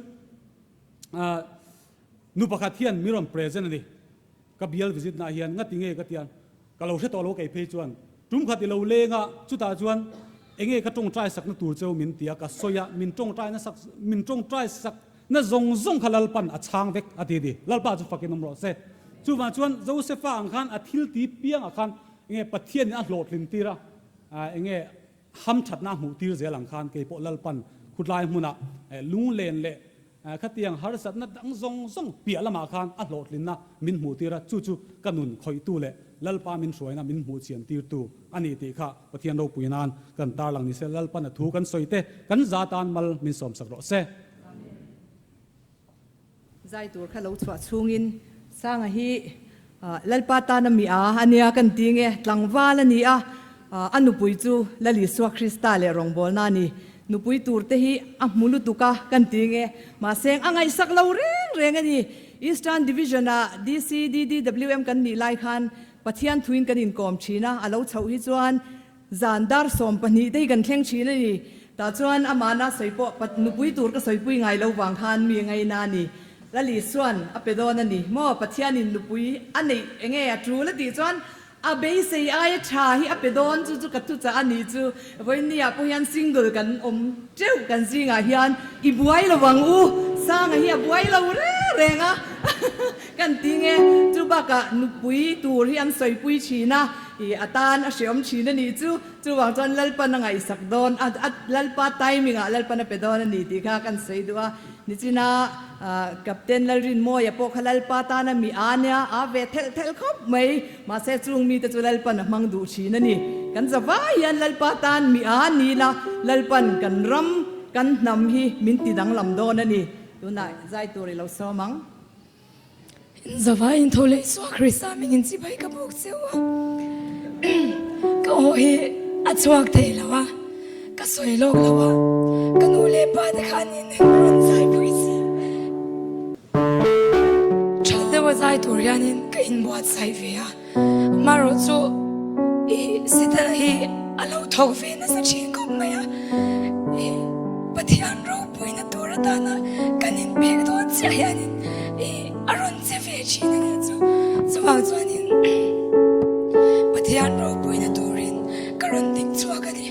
nu pakhat hian min rawn present a ni. Ka bial visit na hian ngati nge ka tian ka lo hre tawh lo kei phei chuan tum khat i lo leng a chutah chuan enge ka tawngtai sakna tur cheu min ti a ka sawi a min tawngtai na sak min tawngtai sak na zawng zawng kha Lalpan a chhang vek a ti ni Lalpa chu fakin awm rawh se chuvang chuan Josefa ang khan a thil ti piang ah khan enge Pathian in a hlawhtlin tir a enge hamthatna a hmuh tir zel ang khan kei pawh Lalpan khutlai hmunah lunglen leh Khatiang harsatna dang zawng zawng piah lamah khan a hlawhtlinna min hmuhtir a, chu chu ka nun khawihtu leh Lalpa min hruaina min hmuhchiantirtu a ni tih kha Pathian ropui nan kan tarlang ni se, Lalpan a thu kan sawi te kan za tan mal min sawmsak rawh se. Zai tur kha lo chhuah chhungin Sanga hi Lalpa tana mi a a nia kan ti nge, tlangval a ni a, a nupui chu Lal Isua Krista leh rawngbawlna a ni. Nupui tur te hi a hmu lutuk a kan ti nge, mahse a ngaihsak lo reng reng a ni. Eastern Division ah DCDDWM kan nih lai khan Pathian thuin kan inkawm thin a, a lo chhoh hi chuan Zan dar 12 te hi kan thleng thin a ni. Tah chuan amahna sawi pawh nupui tur ka sawipui ngai lo vang khan mi ngaina a ni. Lali chuan a pe dawn a ni maw? Pathianin nupui a neih enge a tul a tih chuan a beisei aia tha hi a pe dawn chu chu ka thuchah a nih chu. Vawiinniah pawh hian single kan awm teuh kan zingah hian i buai lo vang u. Sanga hi a buai lo reng reng a kan ti nge. Chu bakah nupui tur hi an sawipui thin a. I a tan a hreawm thin a nih chu, chuvang chuan Lalpan a ngaihsak dawn a, a Lalpa timing ah Lalpan a pe dawn a ni tih kha kan sawi duh a. Nichina Captain Lalrinmawia pawh kha Lalpa tana mi a nia, a ve thelh thelh khawp mai, mahse chung mite chu Lalpan a hmang duh thin a ni. Kan zavai hian Lalpa tan mi a ni la, Lalpan kan ram, kan hnam hi min ti danglam dawn a ni. Tunah zai tur i lo sawm ang. Zavaiin tho leh Isua Krista mingin chibai ka buk cheu a, ka aw hi a chhuak thei lo a, ka sawi lawk lo a, ka nu leh pa te khan in rawn zai pui si. Tha deuha zai tur hianin ka inbuatsaih ve a, amaherawh chu i Setana hi a lo thawk ve nasa thin khawp mai a, i Pathian ropuina tur atana kan inpek dawn chiah hianin i a rawn che ve thin a nih chu. Chuvang chuanin Pathian ropuina turin ka rawn ding chhuak a ni.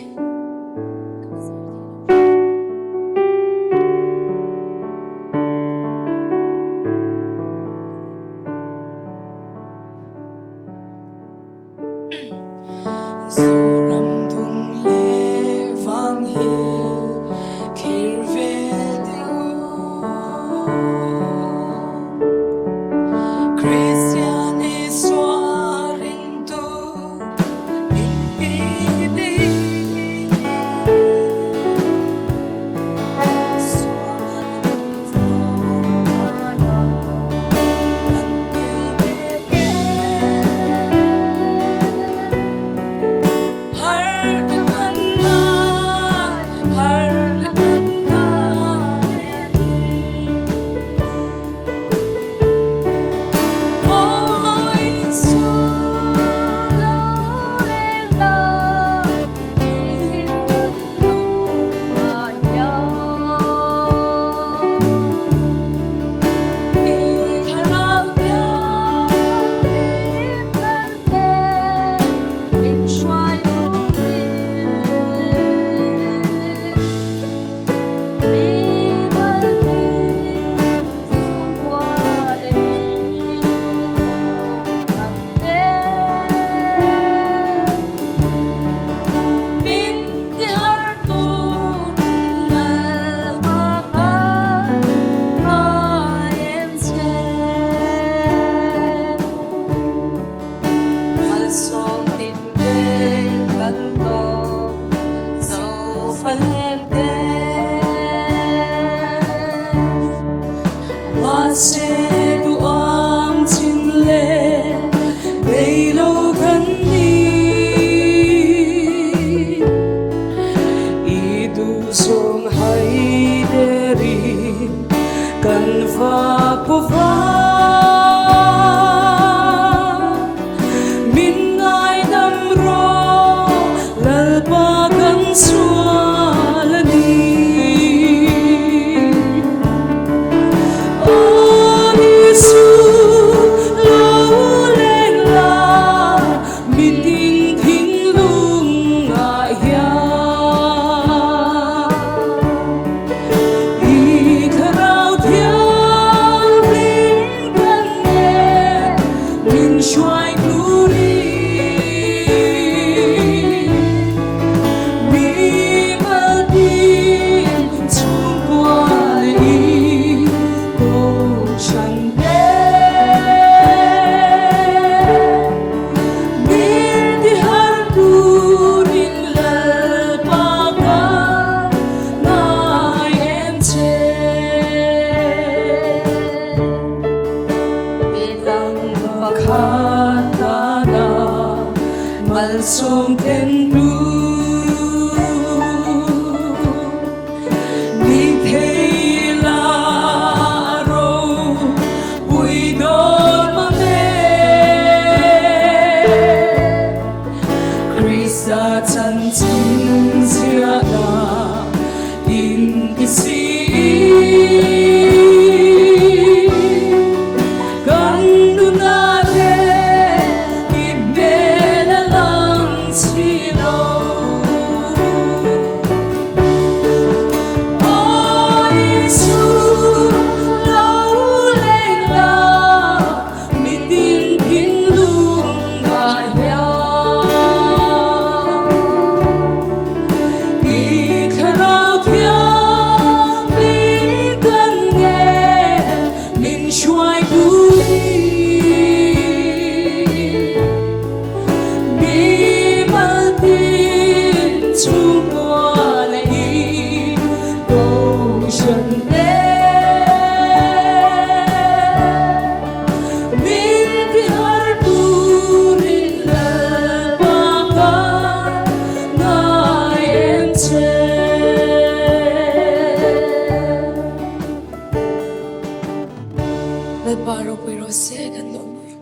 Chanchin chhiatna in ti si. Kan nunah te i hmel a lang chi lo. Aw Isu, lo leng la, mitin thinlung ngah hian. I thlarau thianghlim kan nge min hruai pui. Mi maltin chhungkua leh i kohhran te. Min tihar turin Lalpa kan ngai em che. Lalpa ropui rawh se kan lawm mai.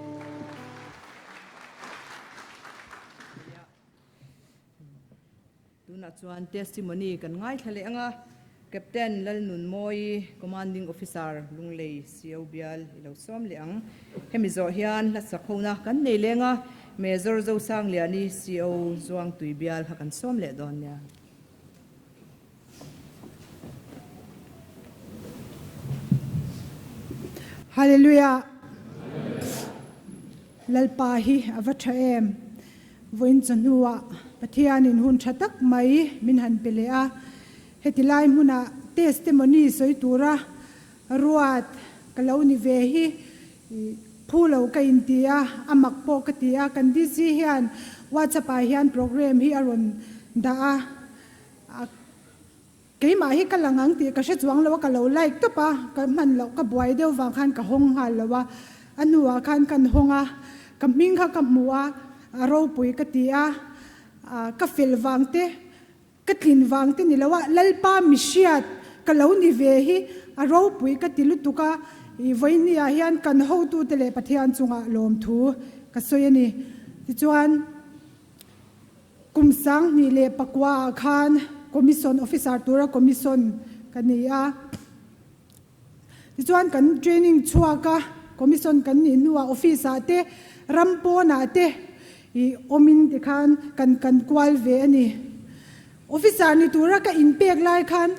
Tunah chuan testimony kan ngaithla leh ang a, Captain Lalnunmawii, Commanding Officer, Lunglei CO Bial i lo sawm leh ang. Hemi zawh hian hla sak hona kan nei leng a, Major Zosangliani, CO Zuangtui Bial kha kan sawm leh dawn nia. Hallelujah! Lalpa hi a va tha em! Vawiin chawhnuah Pathianin hun tha tak mai min han pe leh a, heti lai hmunah testimony sawi tura ruat ka lo ni ve hi phu lo ka inti a, a mak pawh ka ti a, kan DC hian WhatsApp ah hian program hi a rawn dah a, Keimah hi ka lang ang tih ka hre chuang lo a, ka lo like tawp a, ka hman loh ka buai deuh vang khan ka hawng nghal lo a, a hnuah khan kan hawng a, ka hming kha ka hmu a, a ropui ka ti a, ka fel vang te, ka tlin vang te ni lo a, Lalpa mihriat ka lo ni ve hi a ropui ka ti lutuk a, i vawinia hian kan hotute leh Pathian chungah lawmthu ka sawi a ni. Tichuan. Kum 2009 ah khan Commission Officer tura Commission ka ni a. Tichuan kan training chhuak a, Commission kan nih hnuah office ah te, ram pawnah te i awmin tikhan kan kan kual ve a ni. Officer ni tura ka inpek lai khan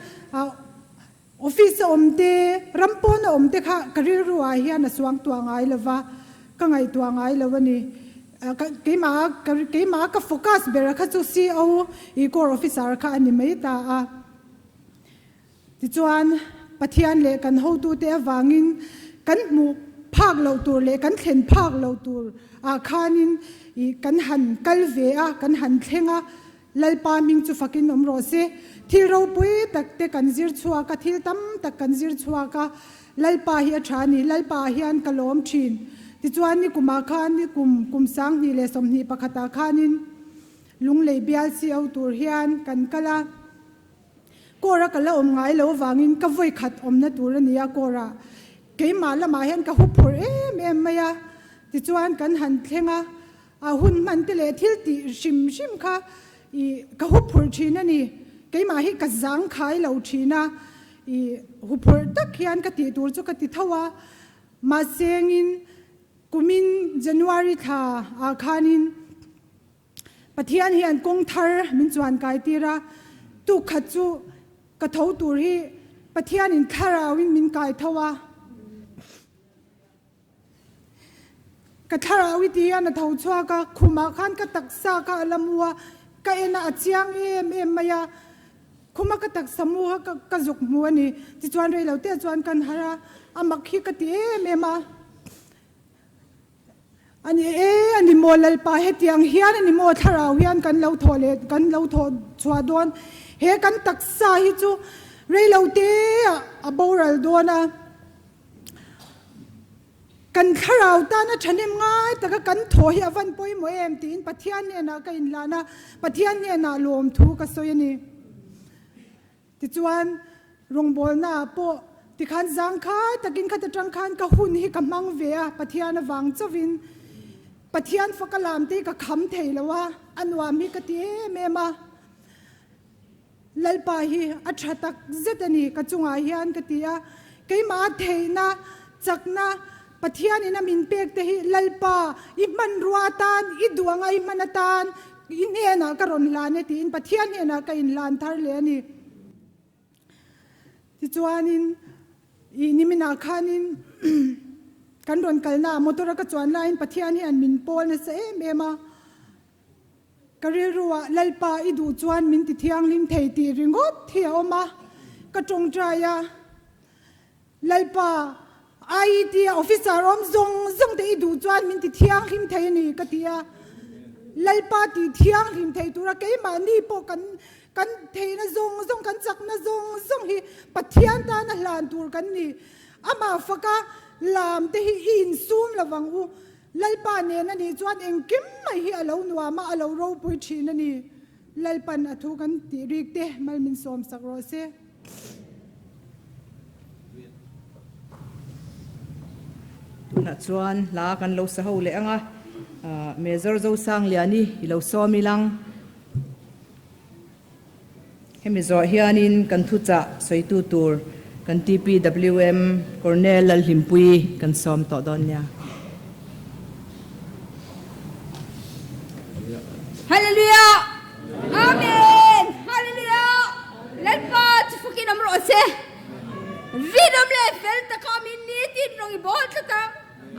Office a awm te, ram pawn a awm te kha ka rilru ah hian a suang tuah ngai lo va, ka ngaihtuah ngai lo a ni. Keimah keimah ka focus ber kha chu CO i Corps Officer kha a ni mai ta a. Tichuan, Pathian leh kan hotute avangin kan hmuh phak loh tur leh kan thlen phak loh tur ah khanin i kan han kal ve a, kan han thleng a. Lalpa hming chu fakin awm rawh se. Thil ropui tak te kan zir chhuak a, thil tam tak kan zir chhuak a, Lalpa hi a tha a ni, Lalpa ah hian ka lawm thin. Tichuan nikumah khan nikum kum 2021 ah khanin Lunglei bial CO tur hian kan kal a, Kawra ka la awm ngai lo avangin ka vawi khat awmna tur a ni a, Kawra keimah lamah hian ka huphurh em em mai a, tichuan kan han thleng a, A hun hman te leh thil tih hrim hrim kha i ka huphurh thin a ni. Keimah hi ka zang khai lo thin a, i huphurh tak hian ka tih tur chu ka ti tho a. Mahsengin kumin January thla ah khanin Pathian hian kawng thar min chuan kai tir a, tuk khat chu ka tho tur hi Pathianin thlarauin min kai tho a. Ka thlarau i ti hian a tho chhuak a, khumah khan ka taksa kha a la mu a, ka en a, a chiang em em mai a, khuma ka taksa mu kha ka zuk hmu a ni. Tichuan rei lo te chuan kan harh a, a mak hi ka ti em em a, A ni e, a ni maw Lalpa, hetiang hian a ni maw thlarau hian kan lo thawh leh kan lo thawh chhuah dawn, he kan taksa hi chu rei lo te ah a boral dawn a. Kan thlarau tana thahnem ngai taka kan thaw hi a van pawimawh em tiin Pathian hnenah ka inhlan a, Pathian hnenah lawmthu ka sawi a ni. Tichuan, rawngbawlnaah pawh tikhan zangkhai takin khata tang khan ka hun hi ka hmang ve a, Pathian avang chauhin. Pathian faka lam te hi ka kham thei lo a, a nuam hi ka ti em em a. Lalpa hi a tha tak zet a ni ka chungah hian ka ti a, keimah a theihna, chakna Pathianin a min pek te hi Lalpa i hmanrua atan, i duh anga i hman atan i hnenah ka rawn hlan e tiin Pathian hnenah ka inhlan thar leh a ni. Tichuanin i niminah khanin kan rawn kalnaah motor a ka chuan laiin Pathian hian min pawl nasa em em a, Ka rilruah Lalpa i duh chuan min ti thianghlim thei tih ringawt hi a awm a, ka tawngtai a, Lalpa, IET a officer awm zawng zawng te i duh chuan min ti thianghlim thei a ni ka ti a, Lalpa ti thianghlim thei tura keimahni pawh kan kan theihna zawng zawng, kan chakna zawng zawng hi Pathian tana hlan tur kan ni. Amah faka lam te hi i insum lovang u. Lalpa nen a nih chuan engkim mai hi a lo nuam a, a lo ropui thin a ni. Lalpan a thu kan tih rik te mal min sawm sak rawh se. Tunah chuan hla kan lo sa ho leh ang a, Major Zosangliani i lo sawm ilang. Hemi zawh hianin kan thuchah sawitu tur kan TPWM Colonel Lalhlimpui kan sawm tawh dawn nia. Hallelujah! Amen! Hallelujah! Lalpa chu fukin awm rawh se. Rinawm leh fel taka min nitin rawng i bawl tlat ang.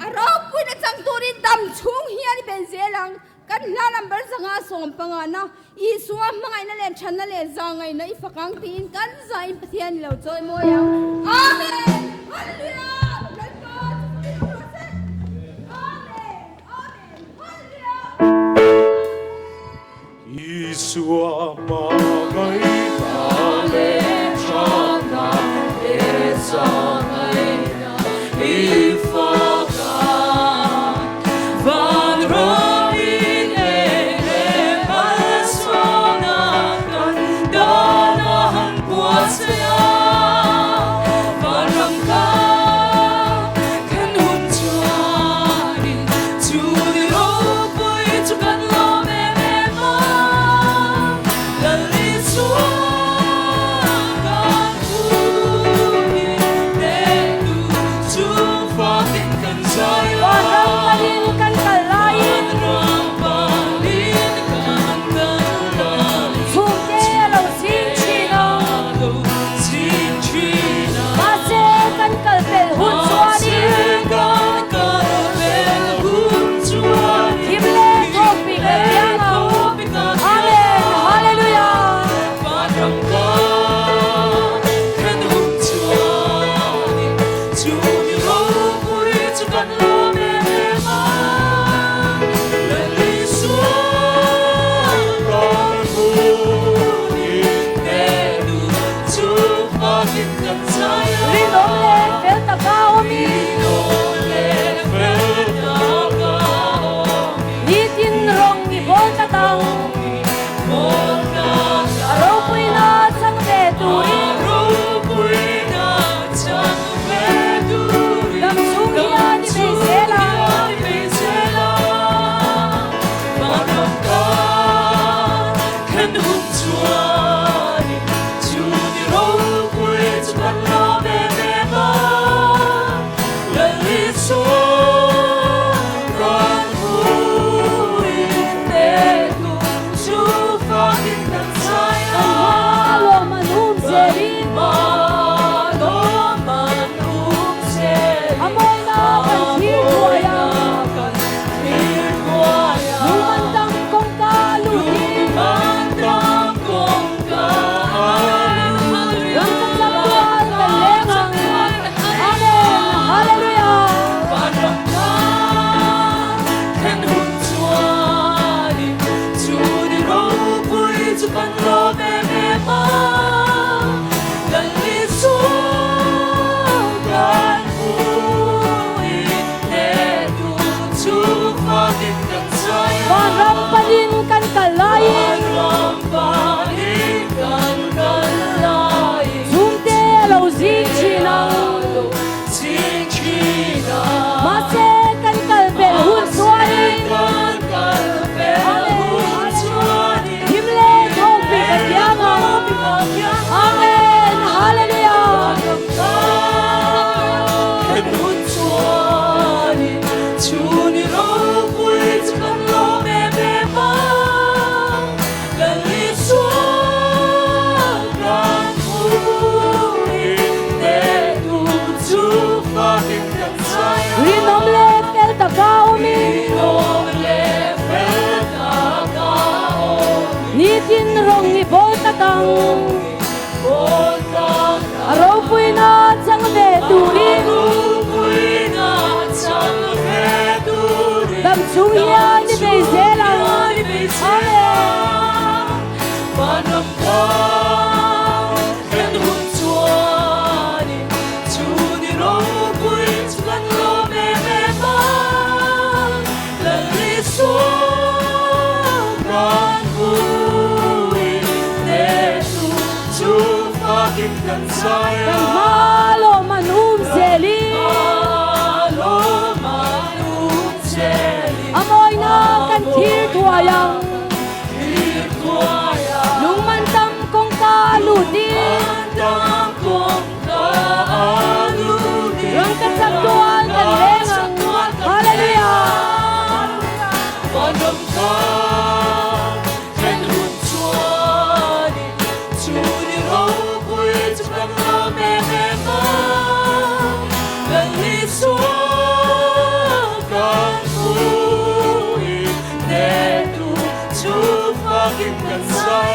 A ropuina chang turin dam chhung hian i bei zel ang. Kan hla number 150 na Isua hmangaihna leh thatna leh zahngaihna i fak ang tiin kan zahin Pathian i lo chawi mawi ang. Amen! Hallelujah! Lalpa chu fakin awm rawh se. Amen! Amen! Hallelujah! Isua hmangaihna leh thatna leh zahngaihna i fak ang. Van ramin eng em malsawna kan dan a han buatsaih a, van ram ka kan hun chuanin chu ni ropui chu kan lawm em em a, Lal Isua kan phuin hnehtu chu fakin kan zai a. Van ram panin kan kal laiin. Van ram panin kan kal laiin. Chhungte a lo zing thin a. Lo zing thin a. Mahse kan kal pel hun chuanin. Mahse kan kal pel hun chuanin. Thim leh thawkpik a piang ang. Amen Hallelujah. Van ram kan hun chuanin chu ni ropui chu kan lawm em em a. Lal Isua kan hmuhin hnehtu chu fakin kan zai a. Rinawm leh fel taka awmin. Rinawm leh fel taka awmin. Nitin rawng i bawl tlat ang. A ropuina chang ve turin. Dam chung hian i bei zel ang. Kan hma lawm an um zelin. A mawina kan thlir thuai a. Lungman dang kawngka lutin. Ram kan chak tual kan leng ang. Amen. Hallelujah. Vanram panin kan kal laiin. Chhungte a lo zing thin ang. Mahse kan kal pel hun chuanin. Nitin rawng i bawl tlat ang. A ropuina chang ve turin. Dam chung hian i bei zel ang. Amen. Kan hma lawm an um zelin. A mawina kan thir thuai ang. Lungman tam kawngka a lutin. Rangkachak tual kan leng ang. Hallelujah!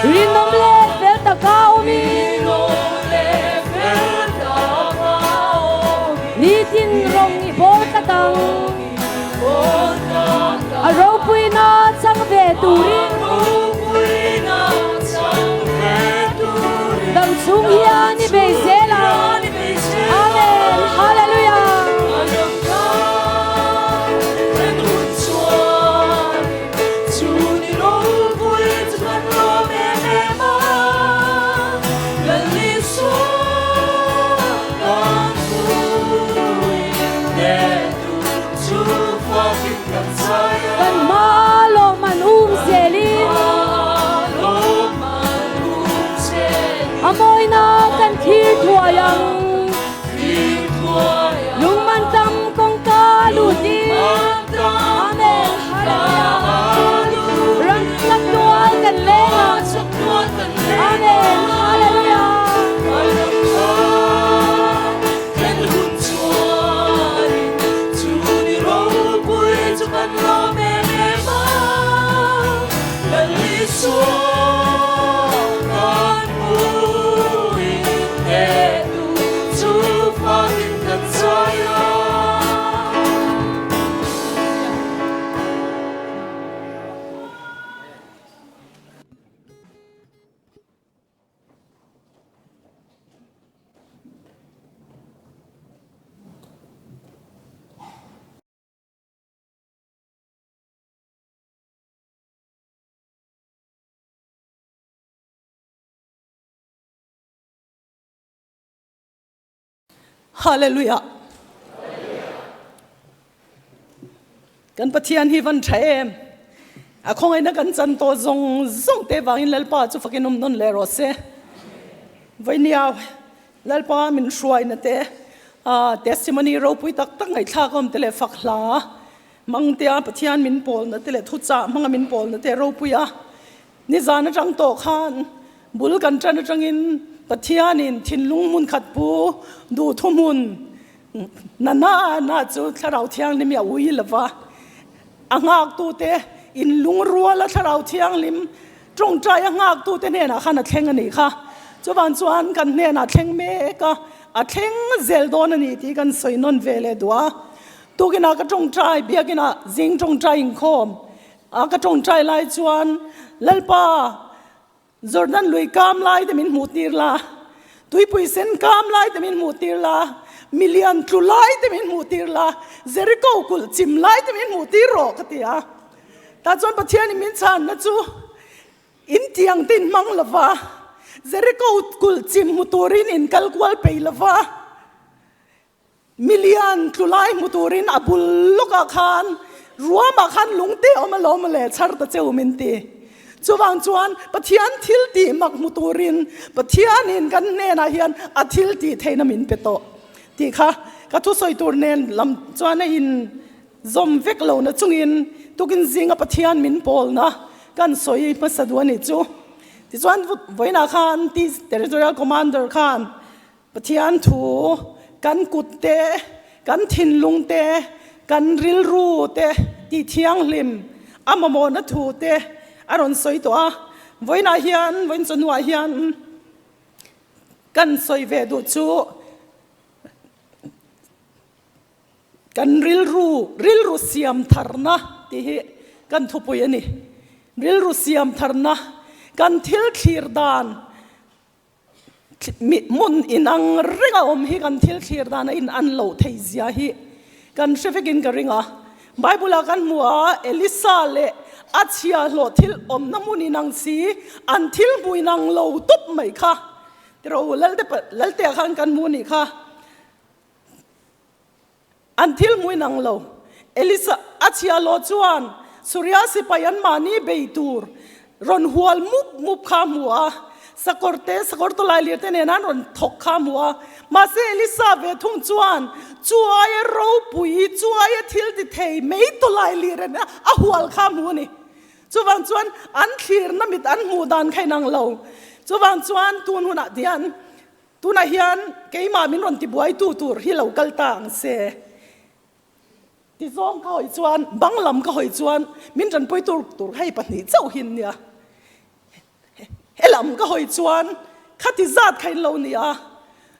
Rinawm leh fel taka awmin. Nitin rawng i bawl tlat ang. A ropuina chang ve turin. Dam chhung hian i bei zel ang. Amen. Hallelujah. Kan hma lawm an um zelin. A mawina kan thlir thuai ang. Lungman tam kawngka lutin. Amen. Hallelujah. Ram chak tual kan leng ang. Amen. Hallelujah. Hallelujah. Kan Pathian hi van tha em. A khawngaihna kan chan tawh zawng zawng te vangin Lalpa chu fakin awm nawn leh rawh se. Vainia Lalpa min hruaina te testimony ropui tak tak ngaihthlak a awm te leh fak hla Mangtea Pathian min pawlna te leh thuchah hmanga min pawlna te ropui a. Nizan atang tawh khan bul kan tan atangin Pathianin thinlung hmun khat pu duh thuhmun na na na chu Thlarau Thianghlim hi a ui lova. A nghaktute inlungruala Thlarau Thianghlim tawngtai a nghaktute hnenah khan a thleng a nih kha. Chuvang chuan kan hnenah thleng mek a, a thleng zel dawn a ni tih kan sawi nawn ve leh duh a. Tukinah ka tawngtai biakinah zing tawngtai inkhawm A ka tawngtai lai chuan, Lalpa, Jordan lui kam lai te min hmuh tir la, tuipui sen kam lai te min hmuh tir la, milian tlu lai te min hmuh tir la, Jericho kulh chim lai te min hmuh tir rawh, ka ti a. Tah chuan Pathianin min chhanna chu in tiang te in hmang lo va, Jericho kulh chim hmu turin in kal kual pei lo va, Milian tlu lai hmu turin a bul lawkah khan ruamah khan lungte a awm alawm le chhar ta cheu min ti. Chuvang chuan Pathian thil tih mak hmu turin Pathianin kan hnenah hian a thil tih theihna min pe tawh tih kha ka thusawi tur nen lam chuan a in zawm vek lo na chungin tukin zinga Pathian min pawlna kan sawi hmasa duh a nih chu. Tichuan vawiinah khan Territorial Commander khan Pathian thu kan kut te, kan thinlung te, kan rilru te tih thianghlim a mamawhna thu te a rawn sawi tawh a. Vawiinah hian, vawiin chawhnuah hian kan sawi ve duh chu kan rilru, rilru siam tharna tih hi kan thupui a ni. Rilru siam tharna, kan thil thlir dan Hmun inang reng a awm hi kan thil thlir dan a in an loh thei zia hi kan hre vekin ka ring a. Bible ah kan hmu a, Elisa leh a chhiahhlawh thil awmna hmun inang si, an thil hmu inang lo tawp mai kha. Tiraw u, Lalte Laltea khan kan hmu nih kha. An thil hmu inang lo. Elisa a chhiahhlawh chuan Suria sipai anmahni bei tur rawn hual mup mup kha a hmu a, sakawr te, sakawr tawlai lir te nen an rawn thawk kha a hmu a. Mahse Elisa ve thung chuan chu aia ropui, chu aia thil ti thei mei tawlai lir en a hual kha a hmu a ni. Chuvang chuan an thlirna mit an hmuh dan kha inang lo. Chuvang chuan tun hunah hian Tunah hian keimah min rawn tibuaitu tur hi lo kal ta ang se. Tizawng ka hawi chuan, bang lam ka hawi chuan min tanpui tur tur hei pahnih chauh hi an nia. He lam ka hawi chuan khati zat kha in lo ni a.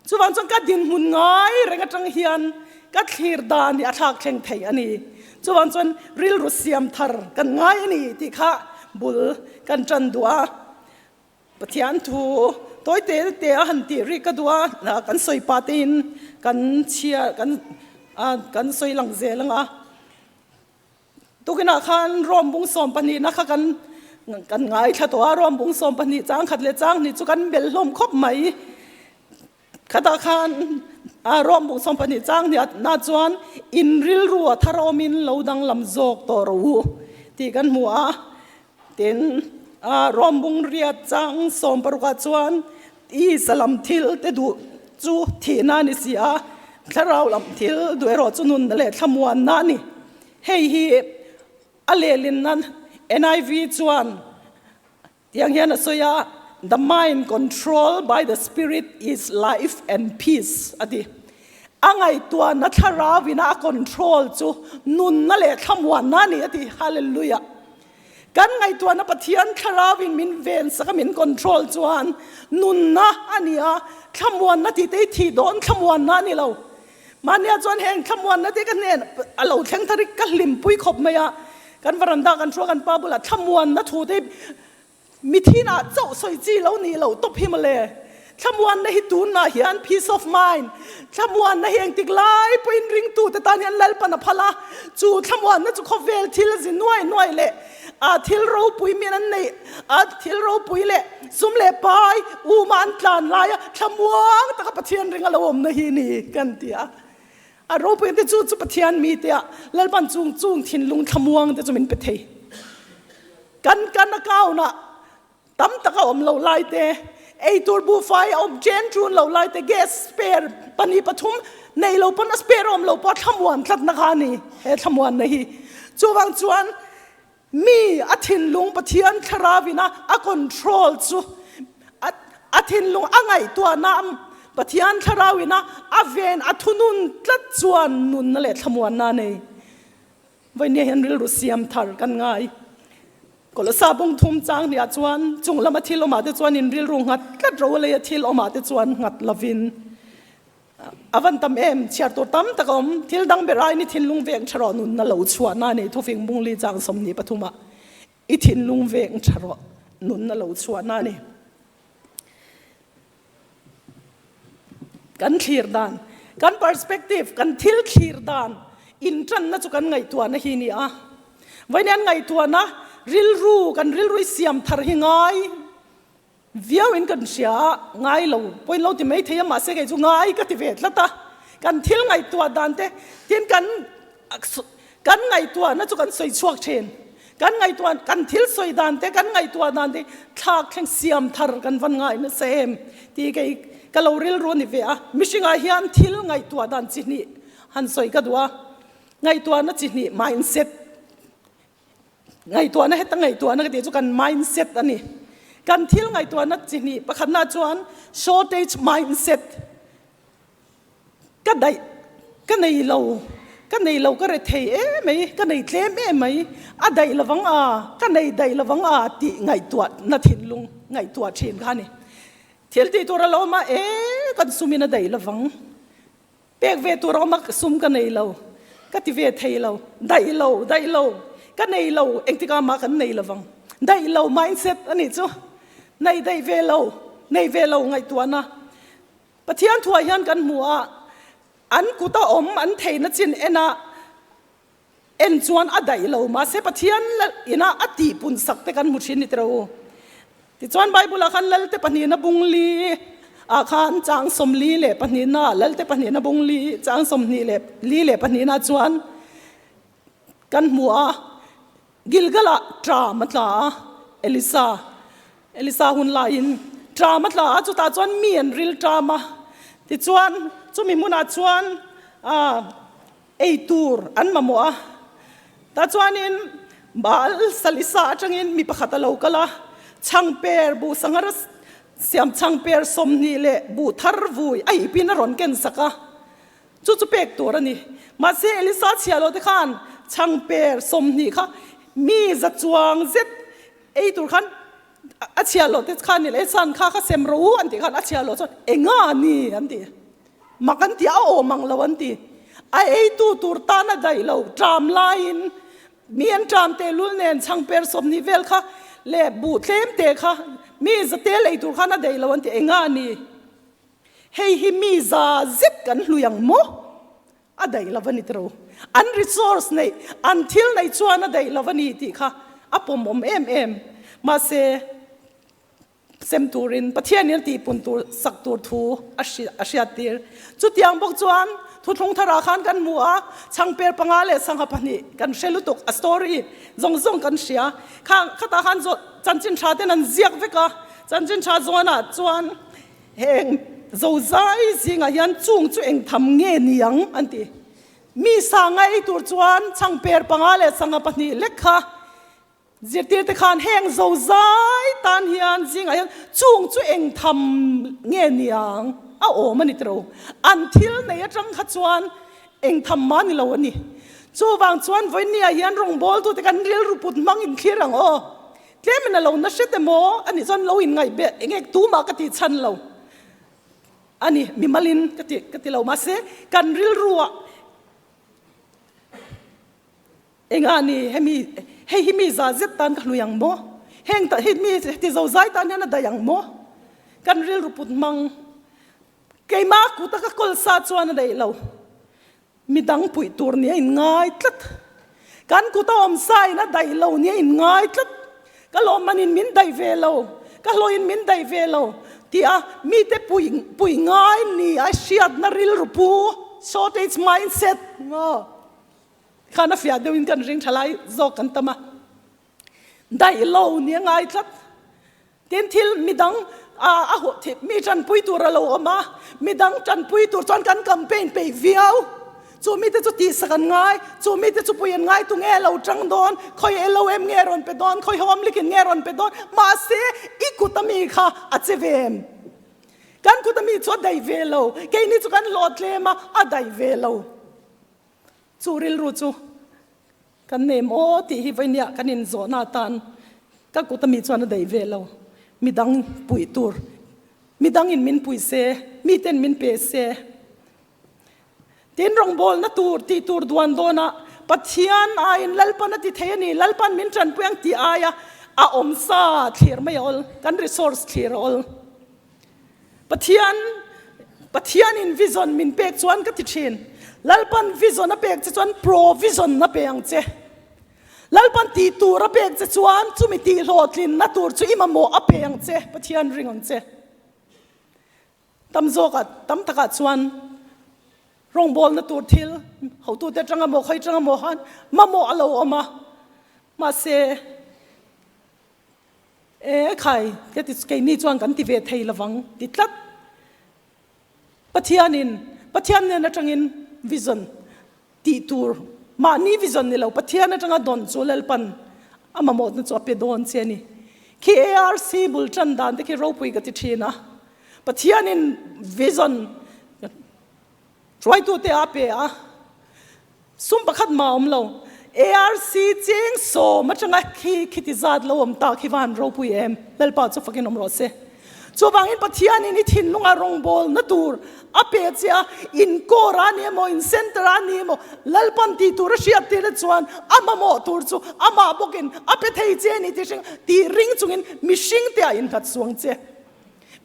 Chuvang chuan ka dinhmun ngai reng atang hian ka thlir dan hi a thlak thleng thei a ni. Chuvang chuan rilru siam thar kan ngai a ni tih kha bul kan tan duh a. Pathian thu tawi te te a han tih rik ka duh a, kan sawi pah te in kan chhia kan kan sawi lang zel ang a. Tukinah khan Rom bung 12 na kha kan kan ngaithla tawh a, Rom bung 12 chang khat leh chang hnih chu kan bel hlawm khawp mai. Khatah khan Rom bung 12 chang hnih na chuan in rilru a thar awmin lo danglam zawk tawh rawh u tih kan hmu a. Tin, Rom bung riat chang 16 ah chuan i salam thil te duh chu thihna a ni si a, thlarau lam thil duh erawh chu nunna leh thlamuanna a ni. Hei hi a lehlinna NIV chuan tiang hian a sawi a, The mind controlled by the spirit is life and peace a ti. A ngaihtuahna thlarau ina a control chu nunna leh thlamuanna a ni a ti. Hallelujah! Kan ngaihtuahna Pathian thlarauin min ven sak a min control chuan nunna a ni a, thlamuanna tih te hi thih dawn thlamuanna a ni lo. Mahnia chuan heng thlamuanna te ka hnen a lo thleng thar hi ka hlimpui khawp mai a, kan varanda kan hruai kan pa bulah thlamuanna thu te hi Mithinah chauh sawi chi lo nih loh tawp hi mawle. Thlamuanna hi tunah hian peace of mind, thlamuanna hi engtik lai pawhin ringtute tan hian Lalpan a phal a, chu thlamuanna chu khawvel thil zi nuai nuai leh a thil ropui min an neih a thil ropui leh sum leh pai uma an tlan laia thlamuang taka Pathian ring a lo awmna hi ni kan ti a. A ropui te chu chu Pathian mite ah Lalpan chung chung thinlung thlamuang te chu min pe thei. Kan kan account ah tam tak a awm lo lai te, ei tur buhfai a awm chen ṭun lo lai te, gas spare pahnih pathum nei lo pawn a spare a awm lo pawh thlamuan tlatna kha a ni he thlamuanna hi. Chuvang chuan mi a thinlung Pathian thlarau ina a control chu a a thinlung a ngaihtuahna Pathian thlarau ina a ven a thunun tlat chuan nunna leh thlamuanna a nei. Vawinia hian rilru siam thar kan ngai. Kolosa bung thum chang hniah chuan chung lama thil awmah te chuan in rilru nghat tlat ro a leia thil awmah te chuan nghat lovin a van tam em chhiar tur tam tak a awm. Thil dang ber aiin i thinlung veng tha rawh nunna lo chhuahna a nei thufing bung li chang 23 ah i thinlung veng tha rawh nunna lo chhuahna a ni. Kan thlir dan, kan perspective, kan thil thlir dan intanna chu kan ngaihtuahna hi ni a. Vawiin an ngaihtuahna rilru, kan rilru i siam thar hi ngai viauin kan hria a, ngai lo pawhin lo ti mai thei a, mahse kei chu ngai ka ti ve tlat a. Kan thil ngaihtuah dan te tin kan Kan ngaihtuahna chu kan sawi chhuak thin. Kan ngaihtuah, kan thil sawi dan te, kan ngaihtuah dan te thlak thleng siam thar kan van ngai nasa em tih kei ka lo rilru a ni ve a. Mihringah hian thil ngaihtuah dan chi hnih han sawi ka duh a. Ngaihtuahna chi hnih, mindset. Ngaihtuahna heta ngaihtuahna ka tih chu kan mindset a ni. Kan thil ngaihtuahna chi hnih pakhatna chuan shortage mindset. Ka daih, ka nei lo. Ka nei lo ka re thei em mai, ka nei tlem em mai, a daih lovang a, ka nei daih lovang a tih ngaihtuah na thinlung ngaihtuah thin kha a ni. Thil tih tur a lo awm a, e kan sumin a daih lovang, pek ve tur a awm a, sum ka nei lo, ka ti ve thei lo, daih lo, daih lo, ka nei lo, engtikah mah kan nei lovang, daih lo mindset a nih chu, nei daih ve lo, nei ve lo ngaihtuahna. Pathian thuah hian kan hmu a, an kut a awm an theihna chin en a en chuan a daih lo, mahse Pathian ina a tihpun sak te kan hmu thin ni tiro u. Tichuan Bible ah khan Lalte pahnihna bung li ah khan chang 42 Lalte pahnihna bung li chang 22 chuan kan hmu a, Gilgal ah ṭam a tla a, Elisa, Elisa hun laiin ṭam a tla a, chutah chuan mi an ril ṭam a, tichuan chumi hmunah chuan ei tur an mamawh a, tah chuanin Baal Salisa atangin mi pakhat a lo kal a, chhangper buh sanghar siam chhangper 20 leh buh thar vui a ipin a rawn ken sak a. Chu chu pek tur a ni. Mahse, Elisa chhia lo te khan chhangper 20 kha mi za chuang zet ei tur khan a chhia lo te khan nil Elisa'n kha kha sem ro u an tih khan a chhia lo chuan enga a ni an ti. Mak an ti a, a awm ang lo an ti. A eitu tur tan a daih lo, ṭam laiin mi an ṭam tehlul nen chhangper 20 vel kha leh buh tlem te kha mi za tel ei tur khan a daih lo an ti, enga a ni. Hei hi mi za zet kan hlui ang maw? A daih lo a ni tiro. An resource neih, an thil neih chuan a daih lo a ni tih kha a pawmawm em em. Mahse, sem turin Pathianin a tihpun tur sak tur thu a hriat tir. Chutiang bawk chuan thuthlung tharah khan kan hmu a, chhangper panga leh sangha pahnih kan hre lutuk, a story zawng zawng kan hria. Kha khatah khan chanchin tha ten an ziak vek a, chanchin tha zawnah chuan Heng zozai zingah hian chung chu eng tham nge ni ang an ti. Mi sanga ei tur chuan chhangper panga leh sangha pahnih lek kha zirtir te khan heng zozai tan hian zingah hian chung chu eng tham nge ni ang a awm a ni tiro. An thil nei atang kha chuan eng tham mah ni lo a ni. Chuvang chuan vawinia hian rawngbawltute kan rilru put hmang inthlir ang aw. Tlemin a lo na hret emaw a nih chuan lo inngaih beh eng eng tumah ka tih chhan lo a ni, mimalin ka ti ka ti lo mahse kan rilruah engah ni hemi hei hi mi za zet tan ka hlui ang maw heng ta hei mi heti zo zai tan hian a daih ang maw kan rilru put hmang keimah kuta ka kawl sa chuan a daih lo. Midang puih tur nia in ngai tlat. Kan kut a awm sa in a daih lo nia in ngai tlat. Ka lawmman in min daih ve lo, ka hlawh in min daih ve lo tia mite puih puih ngai ni a hriatna rilru pu, shortage mindset, maw? Khan a fiah deuhin kan ring tha lai zawk kan tam a. Daih lo nia ngai tlat. Tin, thil midang a huh thih mi tanpui tur a lo awm a, midang tanpui tur chuan kan campaign peih viau. Chu mite chu tihsak an ngai, chu mite chu pui an ngai, tunge lo tang dawn, khawi LOM nge rawn pe dawn, khawi home likin nge rawn pe dawn, mahse i kut a mi kha a che ve em? Kan kut a mi chu a daih ve lo, keini chu kan hlawh tlem a, a daih ve lo. Chu rilru chu Kan nem aw tih hi vawinia kan inzawhna atan ka kut ami chuan a daih ve lo. Midang puih tur, midangin min pui se, miten min pe se. Tin rawngbawlna tur tih tur duan dawnah Pathian aiin Lalpan a ti thei a ni, Lalpan min tanpui ang tih aia a awm sa thlir mai a awl, kan resource thlir a awl. Pathian Pathianin vision min pek chuan ka ti thin. Lalpan vision a pek che chuan provision a pe ang che. Lalpan tih tur a pek che chuan chumi tih hlawhtlinna tur chu i mamawh a pe ang che, Pathian ring ang che. Tam zawkah tam takah chuan rawngbawlna tur thil hotute atanga maw khawi atanga maw khan mamawh a lo awm a. Mahse. E khai, ka ti keini chuan kan ti ve thei lovang ti tlat. Pathianin, Pathian nen atangin vision tih tur, mahni vision ni lo, Pathian atanga dawn chu Lalpan a mamawhna chu a pe dawn che a ni. Khi ARC bul tan dan te khi ropui ka ti thin a. Pathianin vision hruaitute a pe a. Sum pakhat mah awm lo. ARC cheng sawm atanga khi khiti zat lo awm ta khi van ropui em? Lalpa chu fakin awm rawh se. Chuvangin Pathianin i thinlunga rawngbawlna tur a pe che a, in core a ni emaw, in center a ni emaw, Lalpan tih tur a hriat tir te chuan a mamawh tur chu amah bawkin a pe thei che a ni tih hring tih ring chungin mihring te ah innghat suang che.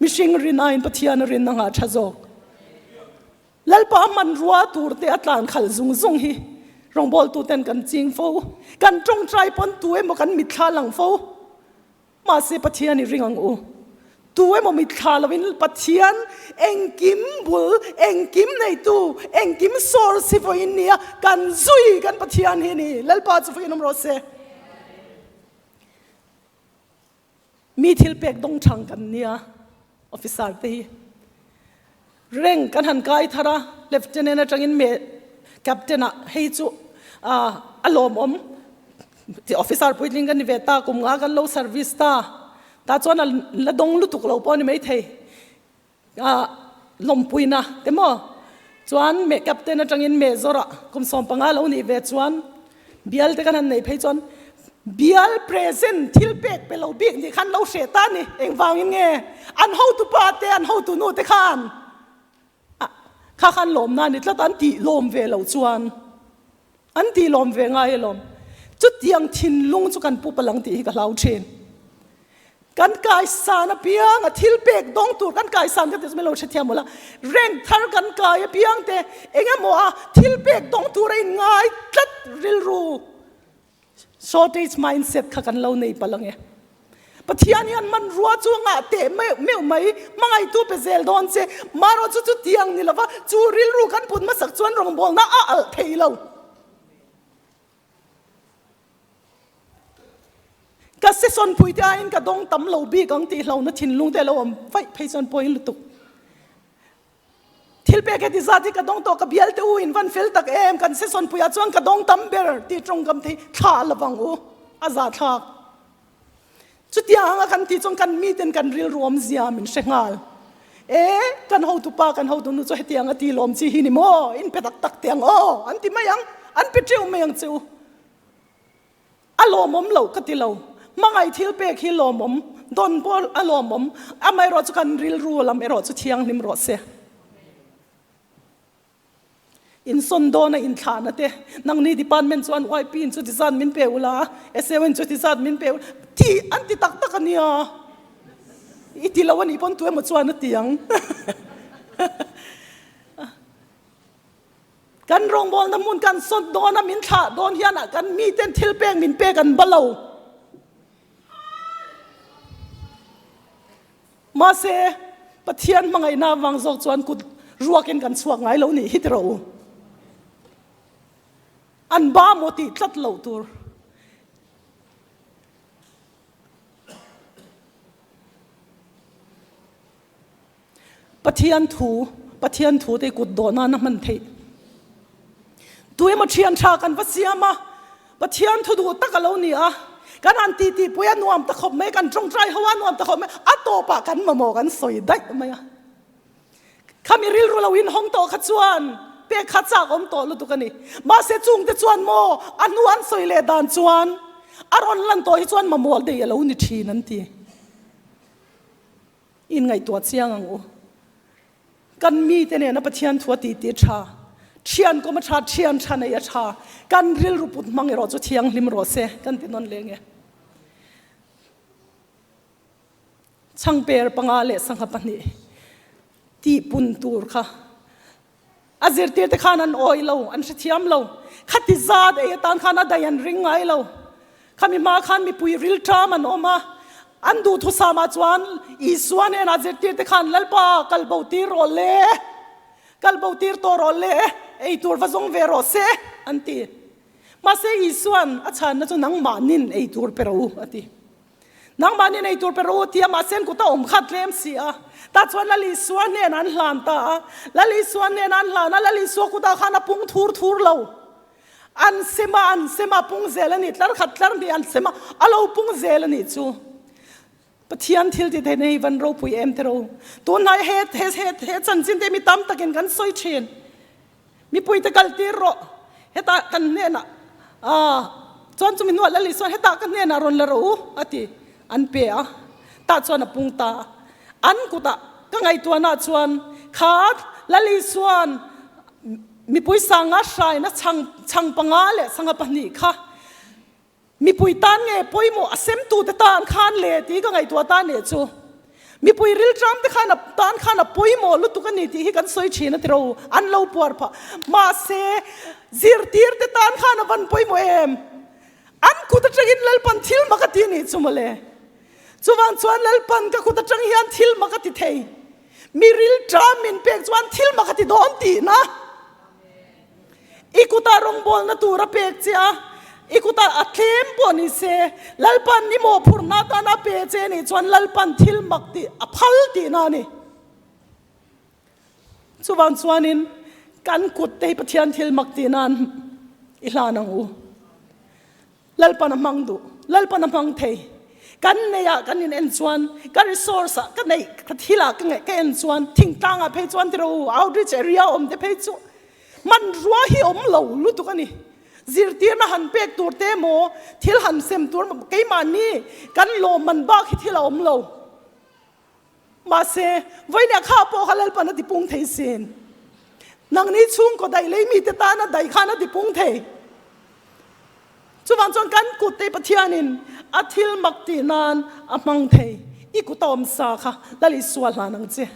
Mihring rinain Pathian a rin anga tha zawk. Lalpa hmanrua tur te a tlan khalh zung zung hi rawngbawltu ten kan ching fo. Kan tawngtai pawn tu emaw kan mitthla lang fo. Mahse Pathian i ring ang u. Tu emaw mitthla lovin Pathian engkim bul, engkim neitu, engkim source hi vawiin nia kan zui kan Pathian hi a ni. Lalpa chu vawiin awm rawh se. Mi thil pek dawng thang kan nia officer te hi rank kan han kai thar a lieutenant atangin me captain ah hei chu a lawmawm officer puitling kan ni ve ta kum nga kan lo service ta tah chuan a la dawng lutuk lo pawh a ni maithei. Lawmpuina te maw? Chuan meh captain atangin meh zawrah kum 15 lo nih ve chuan bial te kan han neih phei chuan bial present thil pek pe lo bik nih khan lo hreh ta ni. Engvangin nge an hotu pa te an hotu nu te khan kha khan lawmna ni tlat an tih lawm ve lo chuan an tih lawm ve ngai alawm. Chutiang thinlung chu kan pu palang tih hi ka hlau thin. Kan kaisan apiang a thil pek dawng tur kan kaisan ka ti chu min lo hrethiam mawlh a, rank thar kan kai apiang te eng emaw a thil pek dawng tur a inngai tlat rilru shortage mindset kha kan lo nei palh ang e. Pathian hian hmanrua chu a ngah teh meuh meuh mai, hmangaihtu pe zel dawn che, marawh chu chutiang ni lova chu rilru kan put hmasak chuan rawngbawlna a alh thei lo. Ka sesawn pui te aiin ka dawng tam lo bik ang tih hlauhna thinlung te a lo awm vaih phei chuan pawi lutuk. Thil pek heti zat hi ka dawng tawh ka bial te u in van fel tak em kan sesawn puiah chuan ka dawng tam ber tih tawngkam thei thla lovang u a za thlak. Chutiang anga kan tih chuan kan miten kan rilru awmzia min hre nghal. E, kan hotupa kan hotunu chu hetiang a ti lawm chi hi ni maw? In pe tak tak teh ang aw, an ti mai ang, an pe teuh mai ang che u. A lawmawm loh ka ti lo, hmangaih thil pek hi lawmawm, dawn pawh a lawmawm, amaherawh chu kan rilru lam erawh chu thianghlim rawh se. In sawn dawn a inthlahna te, nangni department chuan YP in chuti zat min pe ula, SAO in chuti zat min pe ula, tih an ti tak tak a nia. I ti lo a nih pawn tu emaw chuan a ti ang. Kan rawngbawlna hmun kan sawn dawn a, min thlah dawn hian ah kan miten thil pek min pek an ba lo. Mahse, Pathian hmangaihna avang zawk chuan kut ruakin kan chhuak ngai lo nih hi ti rawh u. An ba maw tih tlat loh tur. Pathian thu, Pathian thu te kut dawh nana hman theih. Tu emaw thian tha kan va siam a, Pathian thu duh tak a lo ni a, kan han ti tih pui a nuam ta khawp mai, kan tawngtai ho a nuam ta khawp mai, a tawpah kan mamawh kan sawi daih mai a. Khami rilru lo inhawng tawh kha chuan pek kha chak awm tawh lutuk a ni. Mahse chungte chuan maw a hnu an sawi leh dan chuan a rawn lan tawh hi chuan mamawh dei a lo ni thin an ti. Inngaihtuah chiang ang u. Kan mite nena Pathian thu a tih tih tha, thian kawm a tha, thian tha nei a tha, kan rilru put hmang erawh chu thianghlim rawh se kan ti nawn leng e. Changper panga leh sangha pahnih tih pun tur kha a zirtir te khan an awi lo, an hrethiam lo. Khati zat ei atan khan a daih an ring ngai lo. Khami hma khan mipui rilṭam an awm a, an duhthusam ah chuan Isua hnenah zirtir te khan Lalpa kal bo tir rawh le, kal bo tir tawh rawh le, ei tur va zawng ve rawh se, an ti. Mahse Isua'n a chhanna chu nangmahnin ei tur pe rawh u, a ti. Nangmahnin ei tur pe rawh u tia mahse an kut a awm khat tlem si a. Tah chuan Lal Isua hnenah an hlan ta a. Lal Isua hnenah an hlan a, Lal Isua kutah khan a pung thur thur lo. An sem a, an sem a, pung zel a ni. Tlar khat tlar hnih an sem a, a lo pung zel a nih chu. Pathian thil ti theihna hi van ropui em te ro. Tunhnai he he he he chanchin te mi tam takin kan sawi thin. Mipui te kal tir rawh. Hetah kan hnenah ah chuan chumi hnuah Lal Isuan hetah ka hnenah rawn la rawh u a ti. An pe a, tah chuan a pung ta a. An kutah ka ngaihtuahna chuan kha Lal Isuan mipui sanga hraina chhang chhang panga leh sangha pahnih kha Mipui tan nge pawimawh a semtute tan khan le tih ka ngaihtuah ta nih chu. Mipui rilṭamte khan a tan khan a pawimawh lutuk a ni tih hi kan sawi ṭhin a ti ro, an lo puar phah. Mahse, zirtirte tan khan a van pawimawh em? An kut aṭangin Lalpan thil mak a ti nih chu mawle. Chuvang chuan Lalpan ka kut aṭang hian thil mak a ti thei. Mi rilṭam min pek chuan thil mak a ti dawn tihna. I kutah rawngbawlna tur a pek che a, i kutah a tlem pawh ni se, Lalpan i mawhphurhna atana a pe che nih chuan Lalpan thil mak tih a phal tihna a ni. Chuvang chuanin kan kut te hi Pathian thil mak tih nan i hlan ang u. Lalpan a hmang duh, Lalpan a hmang thei. Kan neihah kan in en chuan, ka resource ah ka neih, ka thilah ka ngeih ka en chuan, thingtlangah phei chuan tiraw u, outreach area awm te phei chu hmanrua hi awm lo lutuk a ni. Zirtirna han pek tur te emaw, thil han sem tur emaw, keimahni kan lawmman bak hi thil a awm lo. Mahse, vawinia kha pawh kha Lalpan a tipung thei sin. Nangni chhungkaw daih lei mite tana daih khan a tipung thei. Chuvang chuan kan kut te Pathianin a thil mak tih nan a hmang thei. I kut a awm sa kha Lal Isua hlan ang che.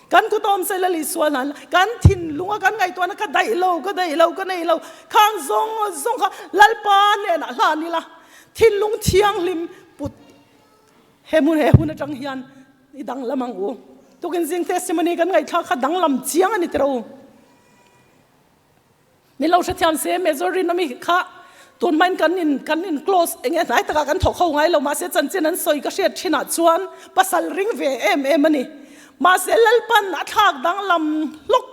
Kan kut a awm sa Lal Isua hlan kan thinlunga kan ngaihtuahna ka daih lo, ka daih lo, ka nei lo khang zawng zawng kha Lalpa hnenah hlan ila thinlung thianghlim put He hmun he hun atang hian i danglam ang u. Tukin zing testimony kan ngaihthlak kha danglam chiang a ni tiro u. Min lo hrethiam se Major Rinawmi kha tun hmain kan in kan in close enge hnai takah kan thawk ho ngai lo mahse chanchin an sawi ka hriat thinah chuan pasal ring ve em em a ni. Mahse Lalpan a thlak danglam hlawk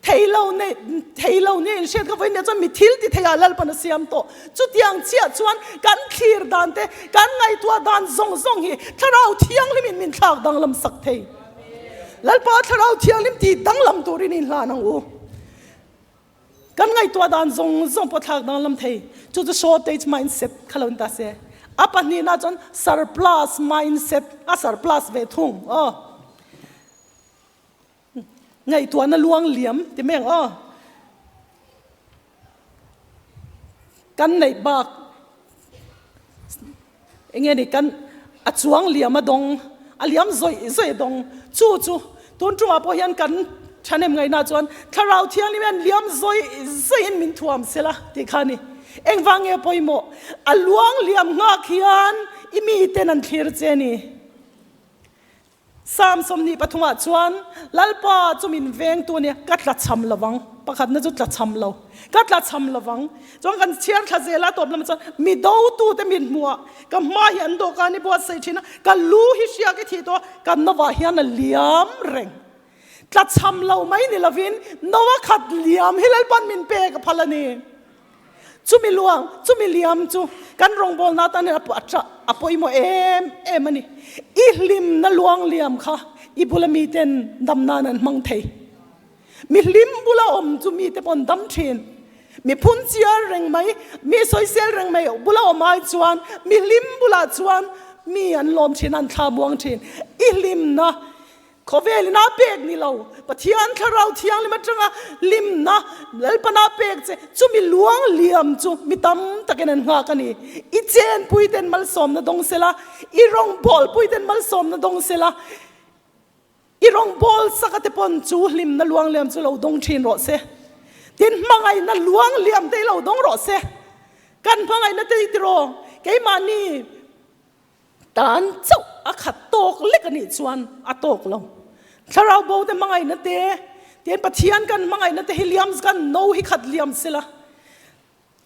Thei lo nei, thei lo nia inhriat ka vawiin nia chuan mi thil ti theiah Lalpan a siam tawh. Chutiang chiah chuan kan thlir dan te, kan ngaihtuah dan zawng zawng hi Thlarau Thianghlimin min thlak danglam sak thei. Lalpa Thlarau Thianghlim ti danglam turin inhlan ang u. Kan ngaihtuah dan zawng zawng pawh thlak danglam thei. Chu chu shortage mindset kha lo ni ta se. A pahnihna chuan surplus mindset, a surplus ve thung aw. Ngaihtuahna luang liam ti mai ang aw. Kan neih bak eng nge ni kan a chuang liam a dawng a liam zawih zawih a dawng chu chu tun tumah pawh hian kan thahnem ngaihna chuan thlarau thianghlim hian liam zawih zawih in min thuam sela tih kha a ni. Engvang nge pawimawh a luang liam nghak hian i miten an thlir che a ni. Psalm 23 ah chuan, Lalpa chu min vengtu a nia, ka tlachham lo vang. Pakhatna chu tlachham lo. Ka tlachham lo vang. Chuan kan chhiar thla zel a tawp lamah chuan, mi dotute min hmuh a, ka hma hi an dawhkan i buatsaih thin a, ka lu hi hriak i thih tawh a, ka novah hian a liam reng. Tlachham lo mai ni lovin, Noa khat liam hi Lalpa'n min pek a phal a ni. Chumi luang, chumi liam chu kan rawngbawlna atan hian a pawimawh em em a ni. I hlimna luang liam kha i bula miten dam nan an hmang thei. Mi hlim bula awm chu mite pawh an dam thin. Mi phun chiar reng mai, mi sawisel reng mai bula awm ai chuan mi hlim bulah chuan mi an lawm thin, an thla muang thin. I hlimna Khawvelin a pek ni lo, Pathian Thlarau Thianghlim atanga hlimna Lalpana pek che, chumi luang liam chu mi tam takin an nghak a ni. I chenpui ten malsawmna dawng sela, i rawngbawlpui ten malsawmna dawng sela, i rawngbawlsak a te pawn chu hlimna luang liam chu lo dawng thin rawh se. Tin, hmangaihna luang liam te hi lo dawng rawh se. Kan hmangaihna te hi tiraw, keimahni Tan chauh a khat tawk lek a nih chuan a tawk lo. Thlarau bo te hmangaihna te, tin Pathian kan hmangaihna te hi liam kan no hi khat liam sela.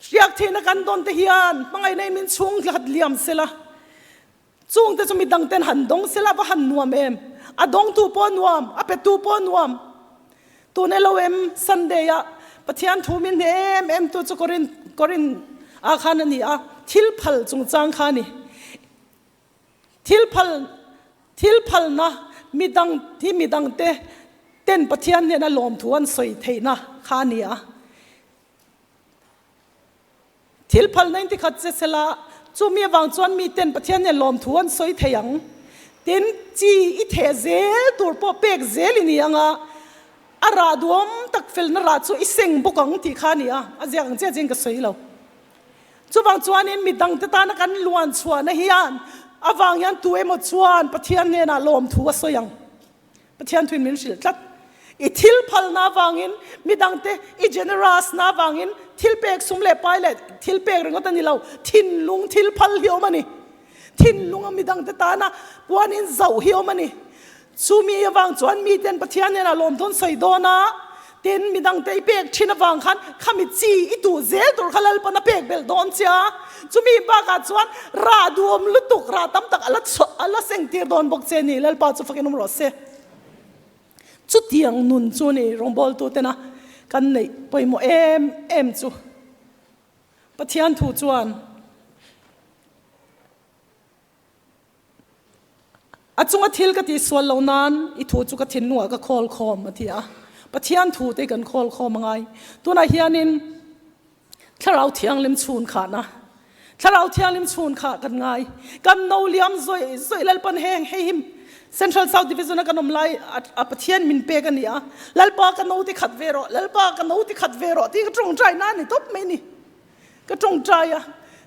Hriak theihna kan dawn te hian hmangaihna in min chhung khat liam sela. Chung te chu midang ten han dawng sela va han nuam em. A dawngtu pawh nuam, a petu pawh nuam. Tun elo em Sunday ah Pathian thu min hne em em tu chu Korin Korin ah khan a ni a, thil phal chungchang kha a ni. Thil phal thil phalna midang hi midang te ten Pathian hnena lawmthu an sawi theihna kha a ni a. Thil phalna in tikhat che sela, chumi avang chuan miten Pathian nen lawmthu an sawi thei ang. Tin, chi i theh zel tur pawh pek zel i ni ang a, a rah duam tak felna rah chu i seng bawk ang tih kha a ni a, a ziak ang chiah chiahin ka sawi lo. Chuvang chuanin mi dangte tana kan luan chhuahna hian avang hian tu emaw chuan Pathian hnenah lawmthu a sawi ang. Pathian thuin min hrilh tlat. I thil phalna avangin, midangte i generous-na avangin thil pek sum leh pai leh thil pek ringawt a ni lo, thinlung thil phal hi awm a ni. Thinlunga midangte tana puanin zauh hi awm a ni. Chumi avang chuan miten Pathian hnenah lawmthawn sawi dawn a, tin midangte i pek thin avang khan khami chi i tuh zel tur kha Lalpan a pek belh dawn che a. Chumi bakah chuan rah duhawm lutuk, rah tam tak a la chhuah, a la seng tir dawn bawk che ni, Lalpa chu fakin awm rawh se. Chutiang nun chu ni rawngbawltu tena kan neih pawimawh em em chu. Pathian thu chuan a chunga thil ka tihsual lo nan i thu chu ka thinlungah ka khawl khawm a ti a. Pathian thu te kan khawl khawm a ngai. Tunah hianin Thlarau Thianghlim chhun khahna, Thlarau Thianghlim chhun khah kan ngai. Kan no liam zawih zawih Lalpan heng hei hi Central South Division a kan awm lai a Pathian min pek a ni a. Lalpa ka no ti khat ve rawh, Lalpa ka no ti khat ve rawh tih ka tawngtai na a ni tawp mai ni. Ka tawngtai a,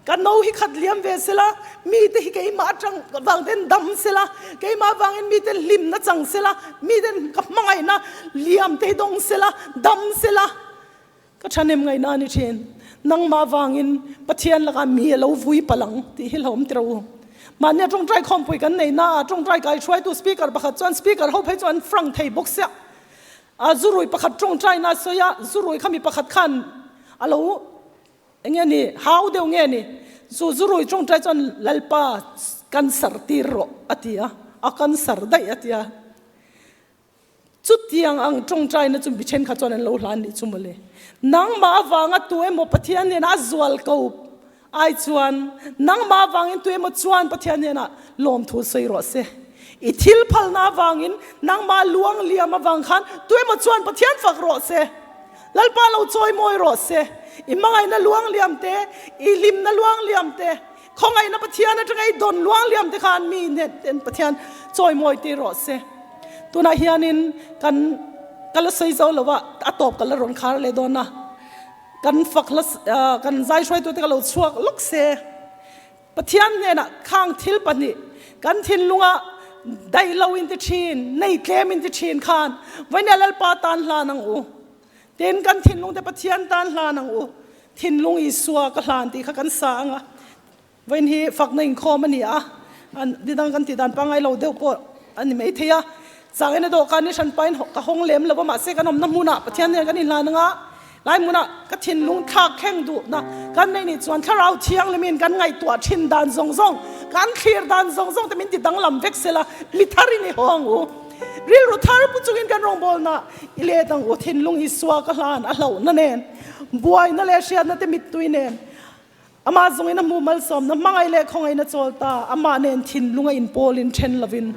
ka no hi khat liam ve sela, mite hi keimah atang vang ten dam sela, keimah vangin mite hlimna chang sela, miten ka hmangaihna liam te hi dawng sela, dam sela. Ka thahnem ngaihna a ni thin. Nangmah vangin Pathian lakah mi a lo vui palh ang tih hi hlauhawm tirh u. Mahnia tawngtai khawmpui kan nei na a, tawngtai kai hruaitu speaker pakhat chuan speaker ho phei chu an frank thei bawk sia. A zurui pakhat tawngtai na a sawi a, zurui kha mi pakhat khan a lo eng nge ni, hau deuh nge ni, chu zurui tawngtai chuan Lalpa cancer tir rawh a ti a, a cancer daih a ti a. Chutiang ang tawngtaina chu mi thenkhat chuan an lo hlan nih chu mawle. Nangmah avanga tu emaw Pathian hnenah a zual ko ai chuan nangmah avangin tu emaw chuan Pathian hnenah lawmthu sawi rawh se. I thil phalna avangin nangmah luang liam avang khan tu emaw chuan Pathian fak rawh se. Lalpa lo chawi mawi rawh se. I hmangaihna luang liam te, i hlimna luang liam te, Khawngaihna Pathian atanga i dawn luang liam te khan mi hnet ten Pathian chawimawi tir rawh se. Tunah hianin kan ka la sawi zo lo a, a tawp ka la rawn khar leh dawn a. Kan fak hla kan zai hruaitute ka lo chhuak lawk se. Pathian hnenah khang thil pahnih kan thinlunga daih lo in ti thin, nei tlem in ti thin khan Vainia Lalpa tan hlan ang u. Tin, kan thinlung te Pathian tan hlan ang u. Thinlung Isua ka hlan tih kha kan sa ang a. Vawiin hi fakna inkhawm a ni a, nidang kan tih dan pangngai lo deuh pawh a ni maithei a. Changena dawhkan ni hran pain ka hawng lem lo va, mahse kan awmna hmunah Pathian nen kan inhlan ang a, lai hmunah ka thinlung thlak thleng duhna kan neih nih chuan Thlarau Thianghlimin kan ngaihtuah thin dan zawng zawng, kan thlir dan zawng zawng te min ti danglam vek sela, mi thar in i haw ang u. Rilru thar pu chungin kan rawngbawlna i let ang u, thinlung Isua ka hlan a hlauhna nen, buaina leh hriatna te mittui nen, amah zawngin a hmu malsawmna, hmangaih leh khawngaihna chawl ta, amah nen thinlung a inpawlin then lovin.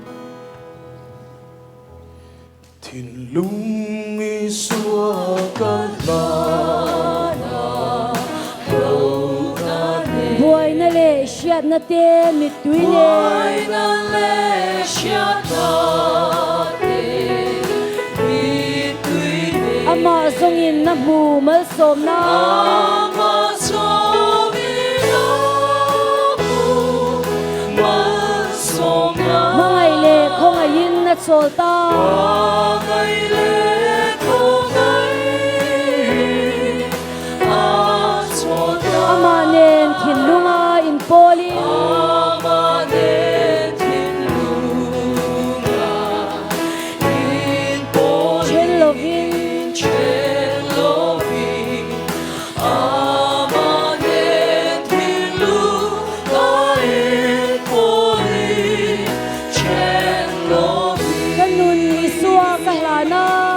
Thinlung Isua ka hlan a hlauhna nen. Buaina leh hriatna te mittui nen. Buaina leh hriatna te mittui nen. Amah zawngin a hmu malsawmna. Amah zawngin a hmu malsawmna. Hmangaih leh khawngaihin a chawl ta. Hmangaih leh khawngaihin a chawl ta. Amah nen thinlunga inpawlin. Amah nen thinlunga inpawlin. Then lovin. Then lovin. Amah nen thinlunga inpawlin. Then lovin. Ka nun Isua ka hlan a.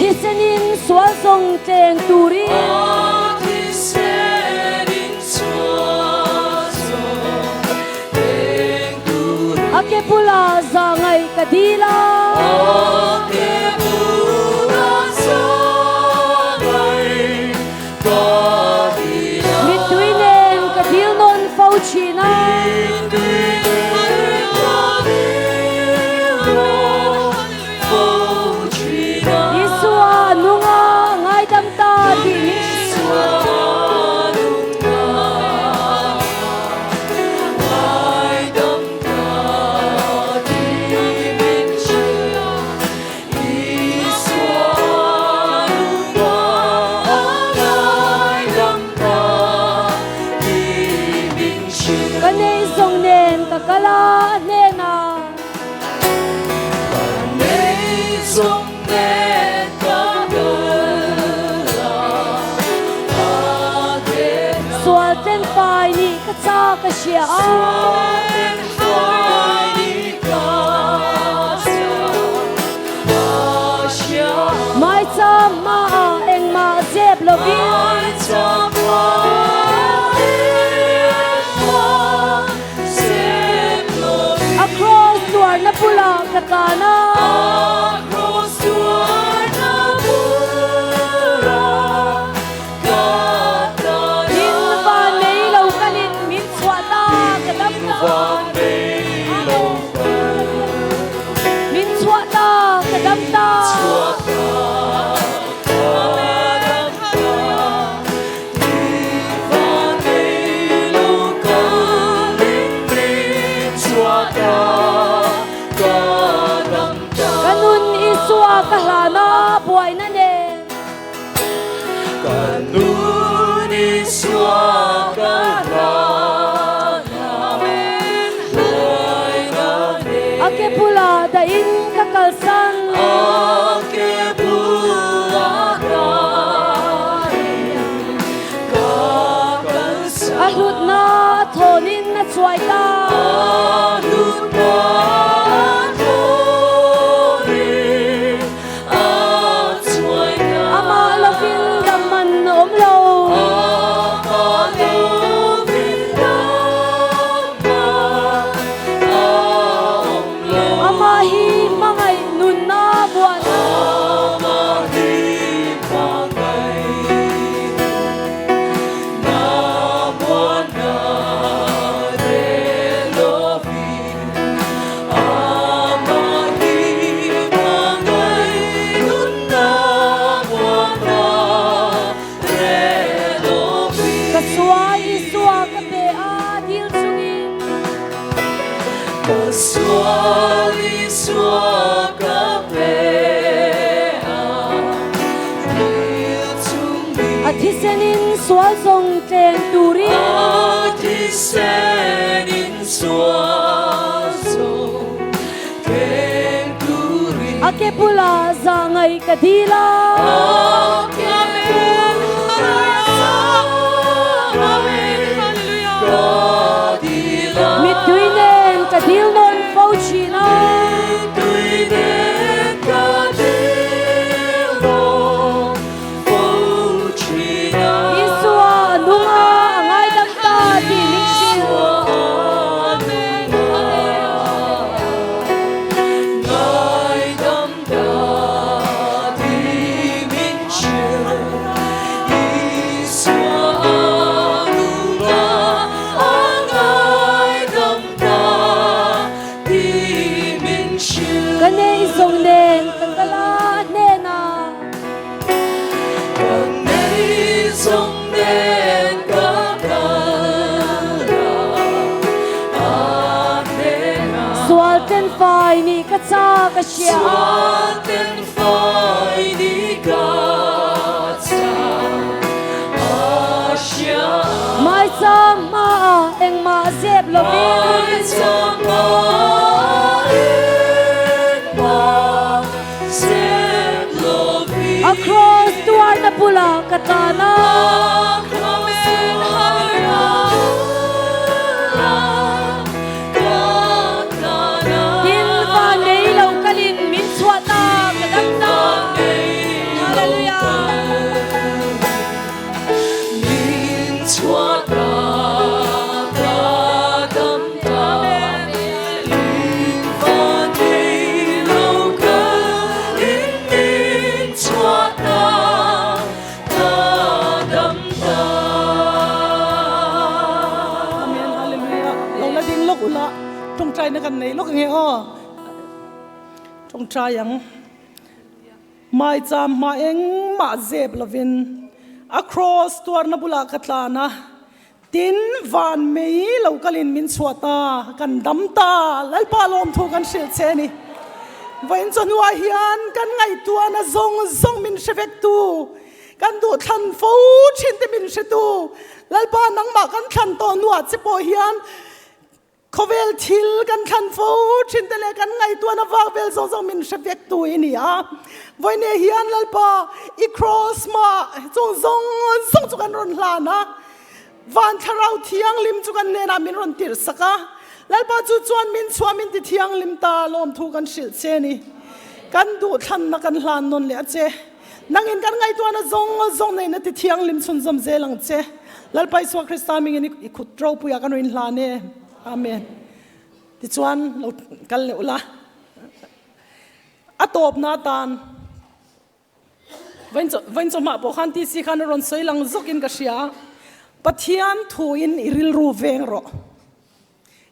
thisenin sual zawng tleng turin. A thisenin sual zawng tleng turin. A ke bulah zahngaih ka dil a. A ke bulah zahngaih ka dil a. Mittui nen ka dil nawn fo thin a. Mittui nen ka dil nawn fo thin a. Isua nunga ngaidam ta tih min hrilh. Isua nunga ngaidam ta tih min hrilh. Isua nunga ngaidam ta tih min hrilh. Ka nei zawng nen ka kal a hnenah. Ka nei zawng nen ka kal a hnenah. Sual ten fai nih ka chak a hria a. Sual ten fai nih ka chak a hria a. Maicham hmaah engmah zep lovin. Maicham hmaah engmah zep lovin. A kraws tuarna bulah ka tlan a. A kraws tuarna bulah ka tlan a. Din van nei lo kalin min chhuah ta ka dam ta. Din van nei lo kal. Min chhuah ta ka dam ta. Chhuah ta ka dam ta. Din van nei lo kalin min chhuah ta ka dam ta. Ka nun Isua ka hlan a buaina nen. Ka nun Isua ka hlan a buaina nen. A ke bulah dahin ka kalsan. A ke bulah dahin ka kalsan. A hlutna a thawnin a chhuai ta. A hlutna a thawnin a chhuai ta. Amah lovin dam man a awm lo. Amah lovin dam man a awm lo. Amah hi hmangaih nunna buahna. Amah hi hmangaih nunna buahna rel lovin. Amah hi hmangaih nunna buahna rel lovin. Ka sual Isua ka pe a dil chungin. Ka sual Isua ka pe a dil chungin. A thisenin sual zawng tleng turin. A thisenin sual zawng tleng turin. A ke bulah zahngaih ka dil a. A ke bulah zahngaih ka dil a. Mittui nen ka dil nawn fo thin a. Mittui nen ka dil nawn fo thin a. Isua nunga a ngaidam ta tih min hrilh. Isua nunga ngaidam ta tih min hrilh. Isua nunga a ngaidam ta tih min hrilh. Ka nei zawng nen ka kal a hnenah. Ka nei zawng nen ka kal a hnenah. Sual ten fai nih ka chak a hria a. Sual ten fai nih ka chak a hria a. Maicham hmaah engmah zep lovin. Maicham hmaah engmah zep lovin. A kraws tuarna bulah ka tlan a. A kraws tuarna bulah ka tlan a. Tin van nei lo kalin min chhuah ta ka dam ta. Tin van nei tawngtai ang. Maicham hma engmah zep lovin a kraws tuarna bulah ka tlan a, tin van mei lo kalin min chhuah ta, kan dam ta, Lalpa lawmthu kan hrilh che a ni. Vawiin chawhnuah hian kan ngaihtuahna zawng zawng min hre vektu, kan duh thlan fo thin te min hretu, Lalpa nangmah kan thlan tawh hnuah che pawh hian Khawvel thil kan thlan fo thin te leh kan ngaihtuahna vak vel zawng zawng min hre vek tu i ni a. Vawiin hian Lalpa i kraws mah chung zawng zawng chu kan rawn hlan a, van thlarau thianghlim chu kan hnenah min rawn tirh sak a. Lalpa chu chuan min chhuah min ti thianghlim ta lawmthu kan hrilh che ni. Kan duhthlanna kan hlan nawn leh a che. Nangin kan ngaihtuahna zawng zawng neiin a ti thianghlim chhunzawm zel ang che. Lalpa Isua Krista mingin i khut ropuiah kan rawn inhlan e. Amen. Tichuan lo kal leh ula. A tawpna atan vain chawhmah pawh khan TC khan a rawn sawi lang zawkin ka hria. Pathian thuin i rilru veng rawh.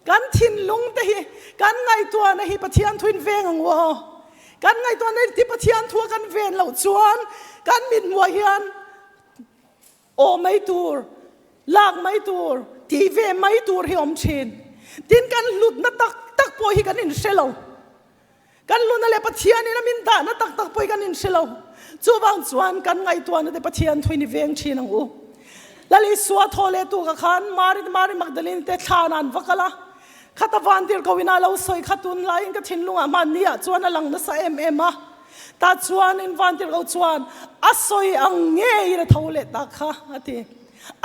Kan thinlung te hi kan ngaihtuahna hi Pathian thuin veng ang u aw. Kan ngaihtuahna hi Pathian thua kan ven loh chuan kan mithmuah hian aw mai tur, lak mai tur, tih ve mai tur hi awm thin. Tin kan hlutna tak tak pawh hi kan inhre lo. Kan luna leh Pathianin a min dahna tak tak pawh hi kan inhre lo. Chuvang chuan kan ngaihtuahna te Pathian thuin i veng thin ang u. Lal Isua thaw leh tu ka khan Mari te Mari Magdalene te thlan an va kal a. Khata vantir ko ina lo sawi kha tun laiin ka thinlungah hmanni ah chuan a lang nasa em em a. Tah chuan in vantir ko chuan a sawi ang ngeiin a tho leh ta kha a ti.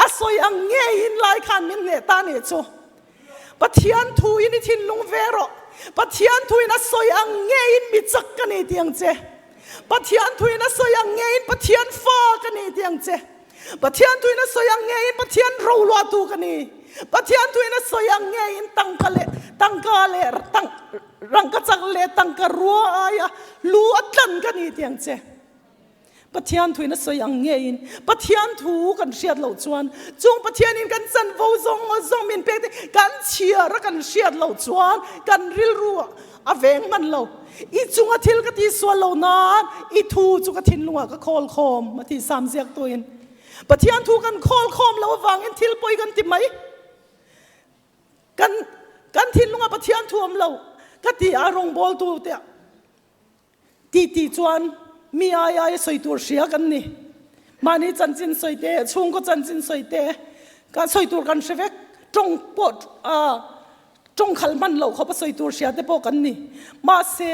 A sawi ang ngeiin lai khan min hneh ta nih chu. Pathian thu in i thinlung ve rawh. Pathian thu in a sawi ang ngeiin mi chak ka ni ti ang che. Pathian thu in a sawi ang ngeiin Pathian fa ka ni ti ang che. Pathian thu in a sawi ang ngeiin Pathian roluahtu ka ni. Pathian thu in a sawi ang ngeiin tangka leh tangka leh tang rangka chak leh tangka rua aia lu a tlan ka ni ti ang che. Pathian thuin a sawi ang ngeiin Pathian thu kan hriat loh chuan chung Pathianin kan chanvo zawng zawng min pek te kan chhiar a kan hriat loh chuan kan rilru a veng hman lo. I chunga thil ka tihsual lo nan i thu chu ka thinlungah ka khawl khawm a ti sam ziak tuin. Pathian thu kan khawl khawm loh avangin thil pawi kan ti mai. Kan kan thinlungah Pathian thu awm lo ka ti a rawngbawltu te Ti ti chuan mi ai ai sawi tur hria kan ni. Mahni chanchin sawi te, chhungkaw chanchin sawi te, kan sawi tur kan hre vek. Tawng pawh tawng khal hman loh khawpa sawi tur hria te pawh kan ni. Mahse,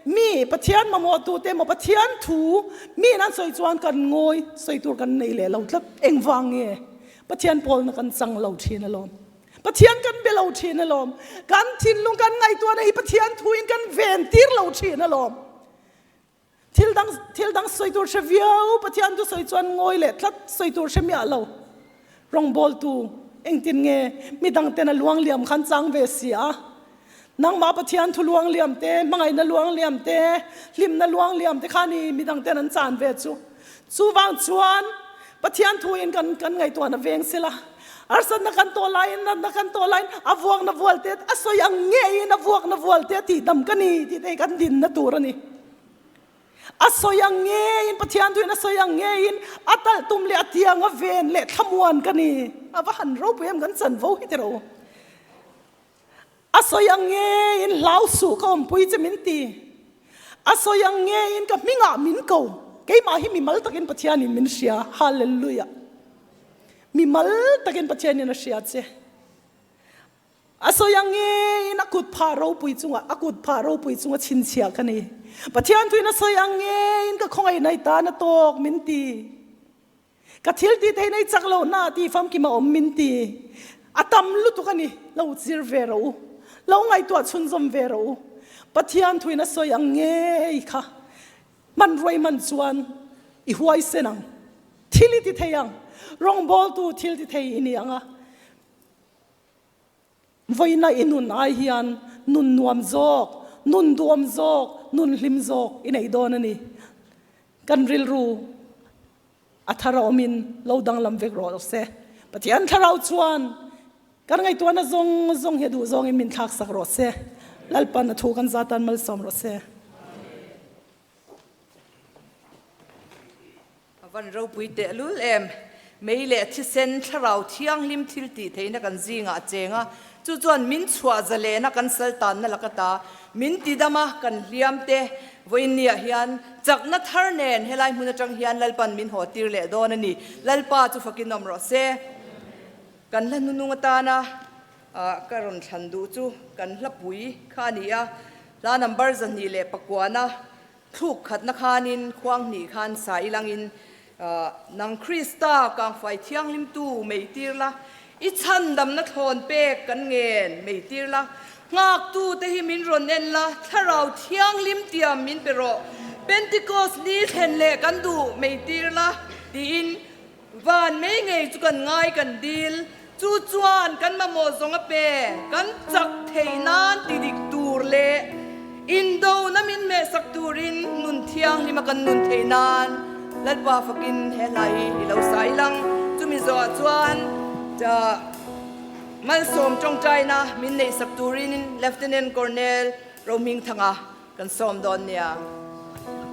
mi Pathian mamawhtu te emaw Pathian thu miin an sawi chuan kan ngawi sawi tur kan nei leh lo tlat. Engvang nge Pathian pawlna kan chang lo thin alawm. Pathian kan be lo thin alawm. Kan thinlung kan ngaihtuahna hi Pathian thuin kan ven tir lo thin alawm. Thil dang thil dang sawi tur hre viau Pathian thu sawi chuan ngawi leh tlat sawi tur hre miah lo. Rawngbawltu engtin nge midang ten a luang liam khan chang ve si a. Nangmah Pathian thu luang liam te, hmangaihna luang liam te, hlimna luang liam te kha ni midang ten an chan ve chu. Chuvang chuan Pathian thu in kan kan ngaihtuahna veng sela, harsatna kan tawh laiin, natna kan tawh laiin a vuakna vual te a sawi ang ngeiin a vuakna vual te a tihdam ka ni tih te hi kan dinna tur a ni. A sawi ang ngeiin, Pathian thuin a sawi ang ngeiin a talh tum leh a tiang a ven leh thlamuan ka ni. A va han ropui em kan chanvo hi tiro. A sawi ang ngeiin hlau suh ka awmpui che min ti. A sawi ang ngeiin ka hmingah min ko. Keimah hi mimal takin Pathianin min hria. Hallelujah. Mimal takin Pathianin a hria che. A sawi ang ngeiin a kut phah ropui chungah, a kut phah ropui chunga chhinchhiah ka ni. Pathian thuin a sawi ang ngeiin ka khawngaihna i tan a tawk min ti. Ka thil tih theihna i chak loh na tih famkim a awm min ti. A tam lutuk a ni, lo zir ve rawh u. Lo ngaihtuah chhunzawm ve rawh u. Pathian thuin a sawi ang ngei kha hmanruai hman chuan i huaisen ang. Thil i ti thei ang. Rawngbawltu thil ti thei i ni ang a. Vawiina i nun ai hian nun nuam zawk, nun duam zawk, nun hlim zawk i nei dawn a ni. Kan rilru a thar a awmin lo danglam vek rawh se. Pathian thlarau chuan kan ngaihtuahna zawng zawng hi a duh zawngin min thlaksak rawh se. Lalpan a thu kan zatan malsawm rawh se. Van ropui tehlul em! Mei leh thisen thlarau thianghlim thil tih theihna kan zingah a cheng a, chu chuan min chhuah zalena kan sal tanna laka ta min ti dam a, kan hliam te vawiinniah hian chakna thar nen helai hmun atang hian Lalpan min haw tir leh dawn a ni. Lalpa chu fakin awm rawh se. Kan hla hnunung atana ka rawn thlan duh chu kan hlapui kha a ni a, hla number 209a Thluk khatna khanin khuang hnih khan sa ilangin, Nang Krista kangfai thianghlimtu mei tir la, i chhandamna thlawn pek kan ngen mei tir la, nghaktute hi min rawn en la, thlarau thianghlim tiam min pe rawh, Pentecost ni thlen leh kan duh mei tir la, tiin van mei ngei chu kan ngai kan dil, chu chuan kan mamawh zawng a pe, kan chak thei nan ti dik tur leh indona min hmehsak turin nun thianghlim a kan nun thei nan Lalpa fakin he hla hi i lo sai lang. Chumi zawhah chuan Malsawm tawngtaina min neihsak turin Lieutenant Colonel Rohmingthanga Kan sawm dawn nia.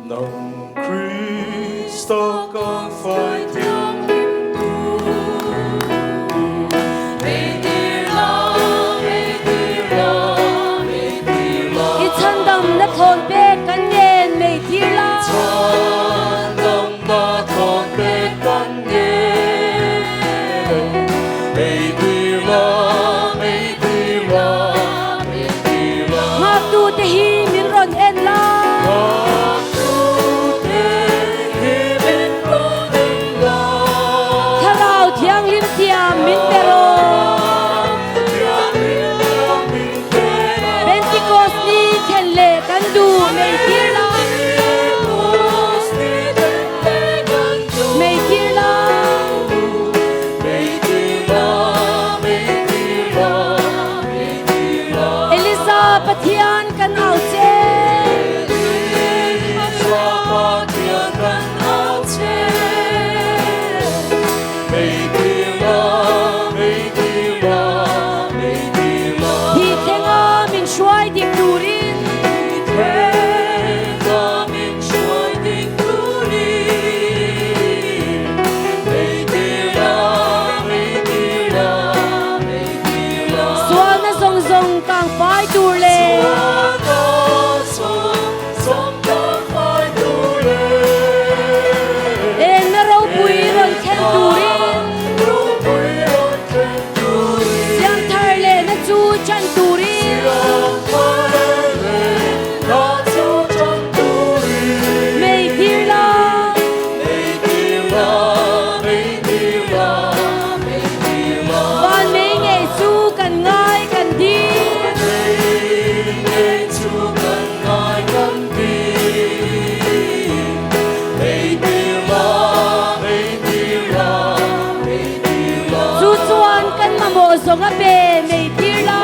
Nang Krista kan fai thianghlim tu. Mei tir la, mei tir la, mei tir la. I chhandam na thlawn pek kan ngen mei tir la. I chhandam na thlawn pek kan ngen mei tir la, mei tir la. Nghaktute hi min rawn en la. Thlarau Thianghlim thiam min pe rawh. Pentecost ni thlen leh kan duh mei tir la. Mei tir la. Elisa Pathian kan au che. Elisa Pathian kan au che. Hi thlenga min hruai dik turin. Sualna zawng zawng kang fai tur le. Enna ropui rawn thlen turin. Siamthar lehna chu chan turin. Mei tir la. Van mei ngei chu kan ngai kan dil. Chu chuan kan mamawh zawng a pe mei tir la.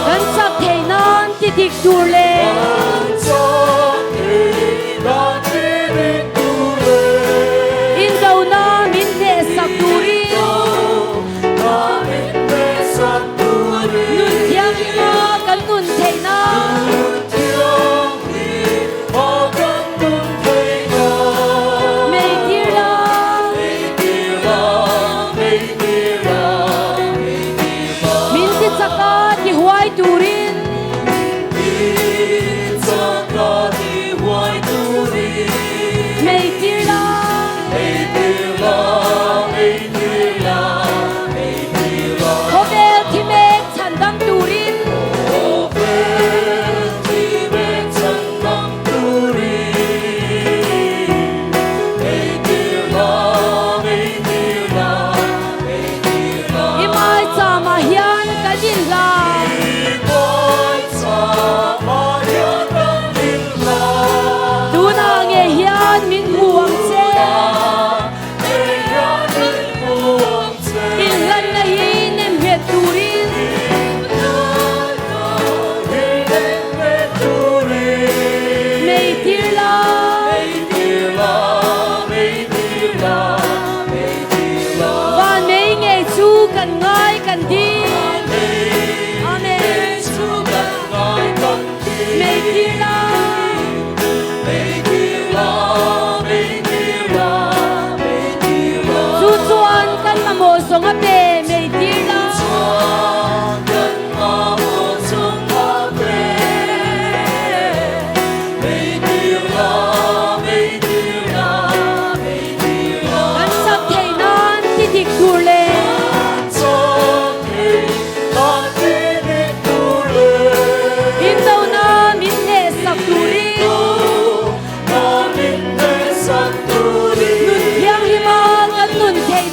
Kan chak theih nan ti dik tur le. Indona min hnehsak turin. Nun thianghlim a kan nun theih nan.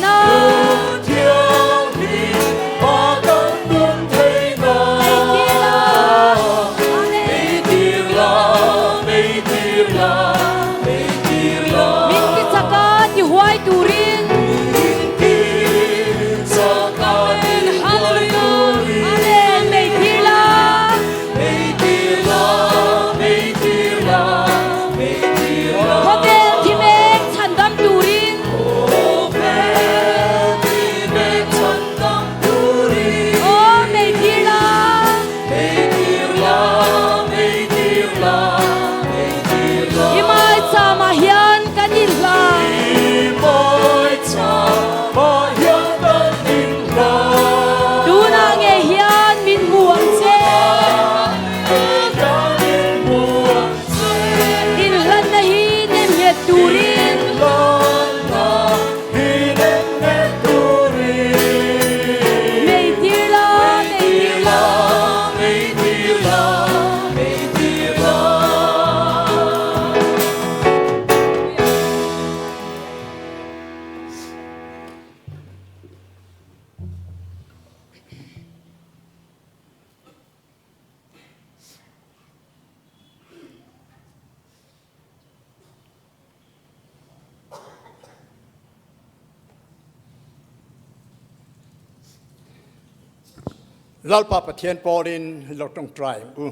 nan. Min ti chak a ti huai turin. Amen mei tir la. Khawvel thi mek chhandam turin. Aw mei tir la. I maicham ah hian kan inhlan. Tunah ngei hian min hmu ang che. Inhlanna hi nemnghet turin. Mei tir la, mei tir la. Lalpa Pathian pawlin lo tawngtai ang u.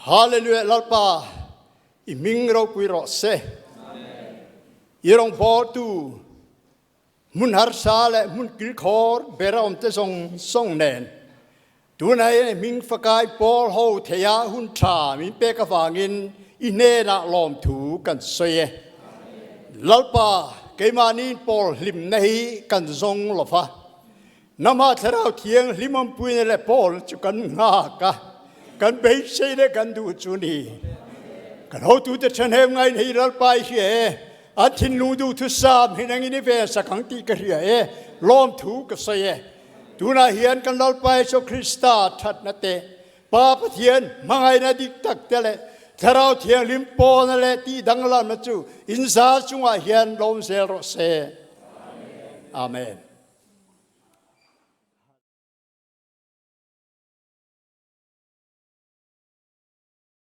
Hallelujah Lalpa i hming ropui rawh se. I rawngbawltu Hmun harsa leh hmun kilkhawr ber a awmte zawng zawng nen tunah hian i hming fakai pawl ho theia hun tha min pek avangin i hnenah lawmthu kan sawi e. Lalpa, keimahniin pawl hlimna hi kan zawng lo va, namah Thlarau Thianghlim awmpuina leh pawl chu kan nghak a, kan beisei leh kan duh chu ni. Kan hotute ṭhahnem ngain hei Lalpa i hria e, An thinlung duhthusam hi nangin i ven sak ang tih ka hria e, lawmthu ka sawi e. Tunah hian kan Lalpa Jesuh Krista thatna te, Pa Pathian hmangaihna dik tak te leh Thlarau Thianghlim pawlna leh tih danglamna chu in za chungah hian lawm zel rawh se. Amen.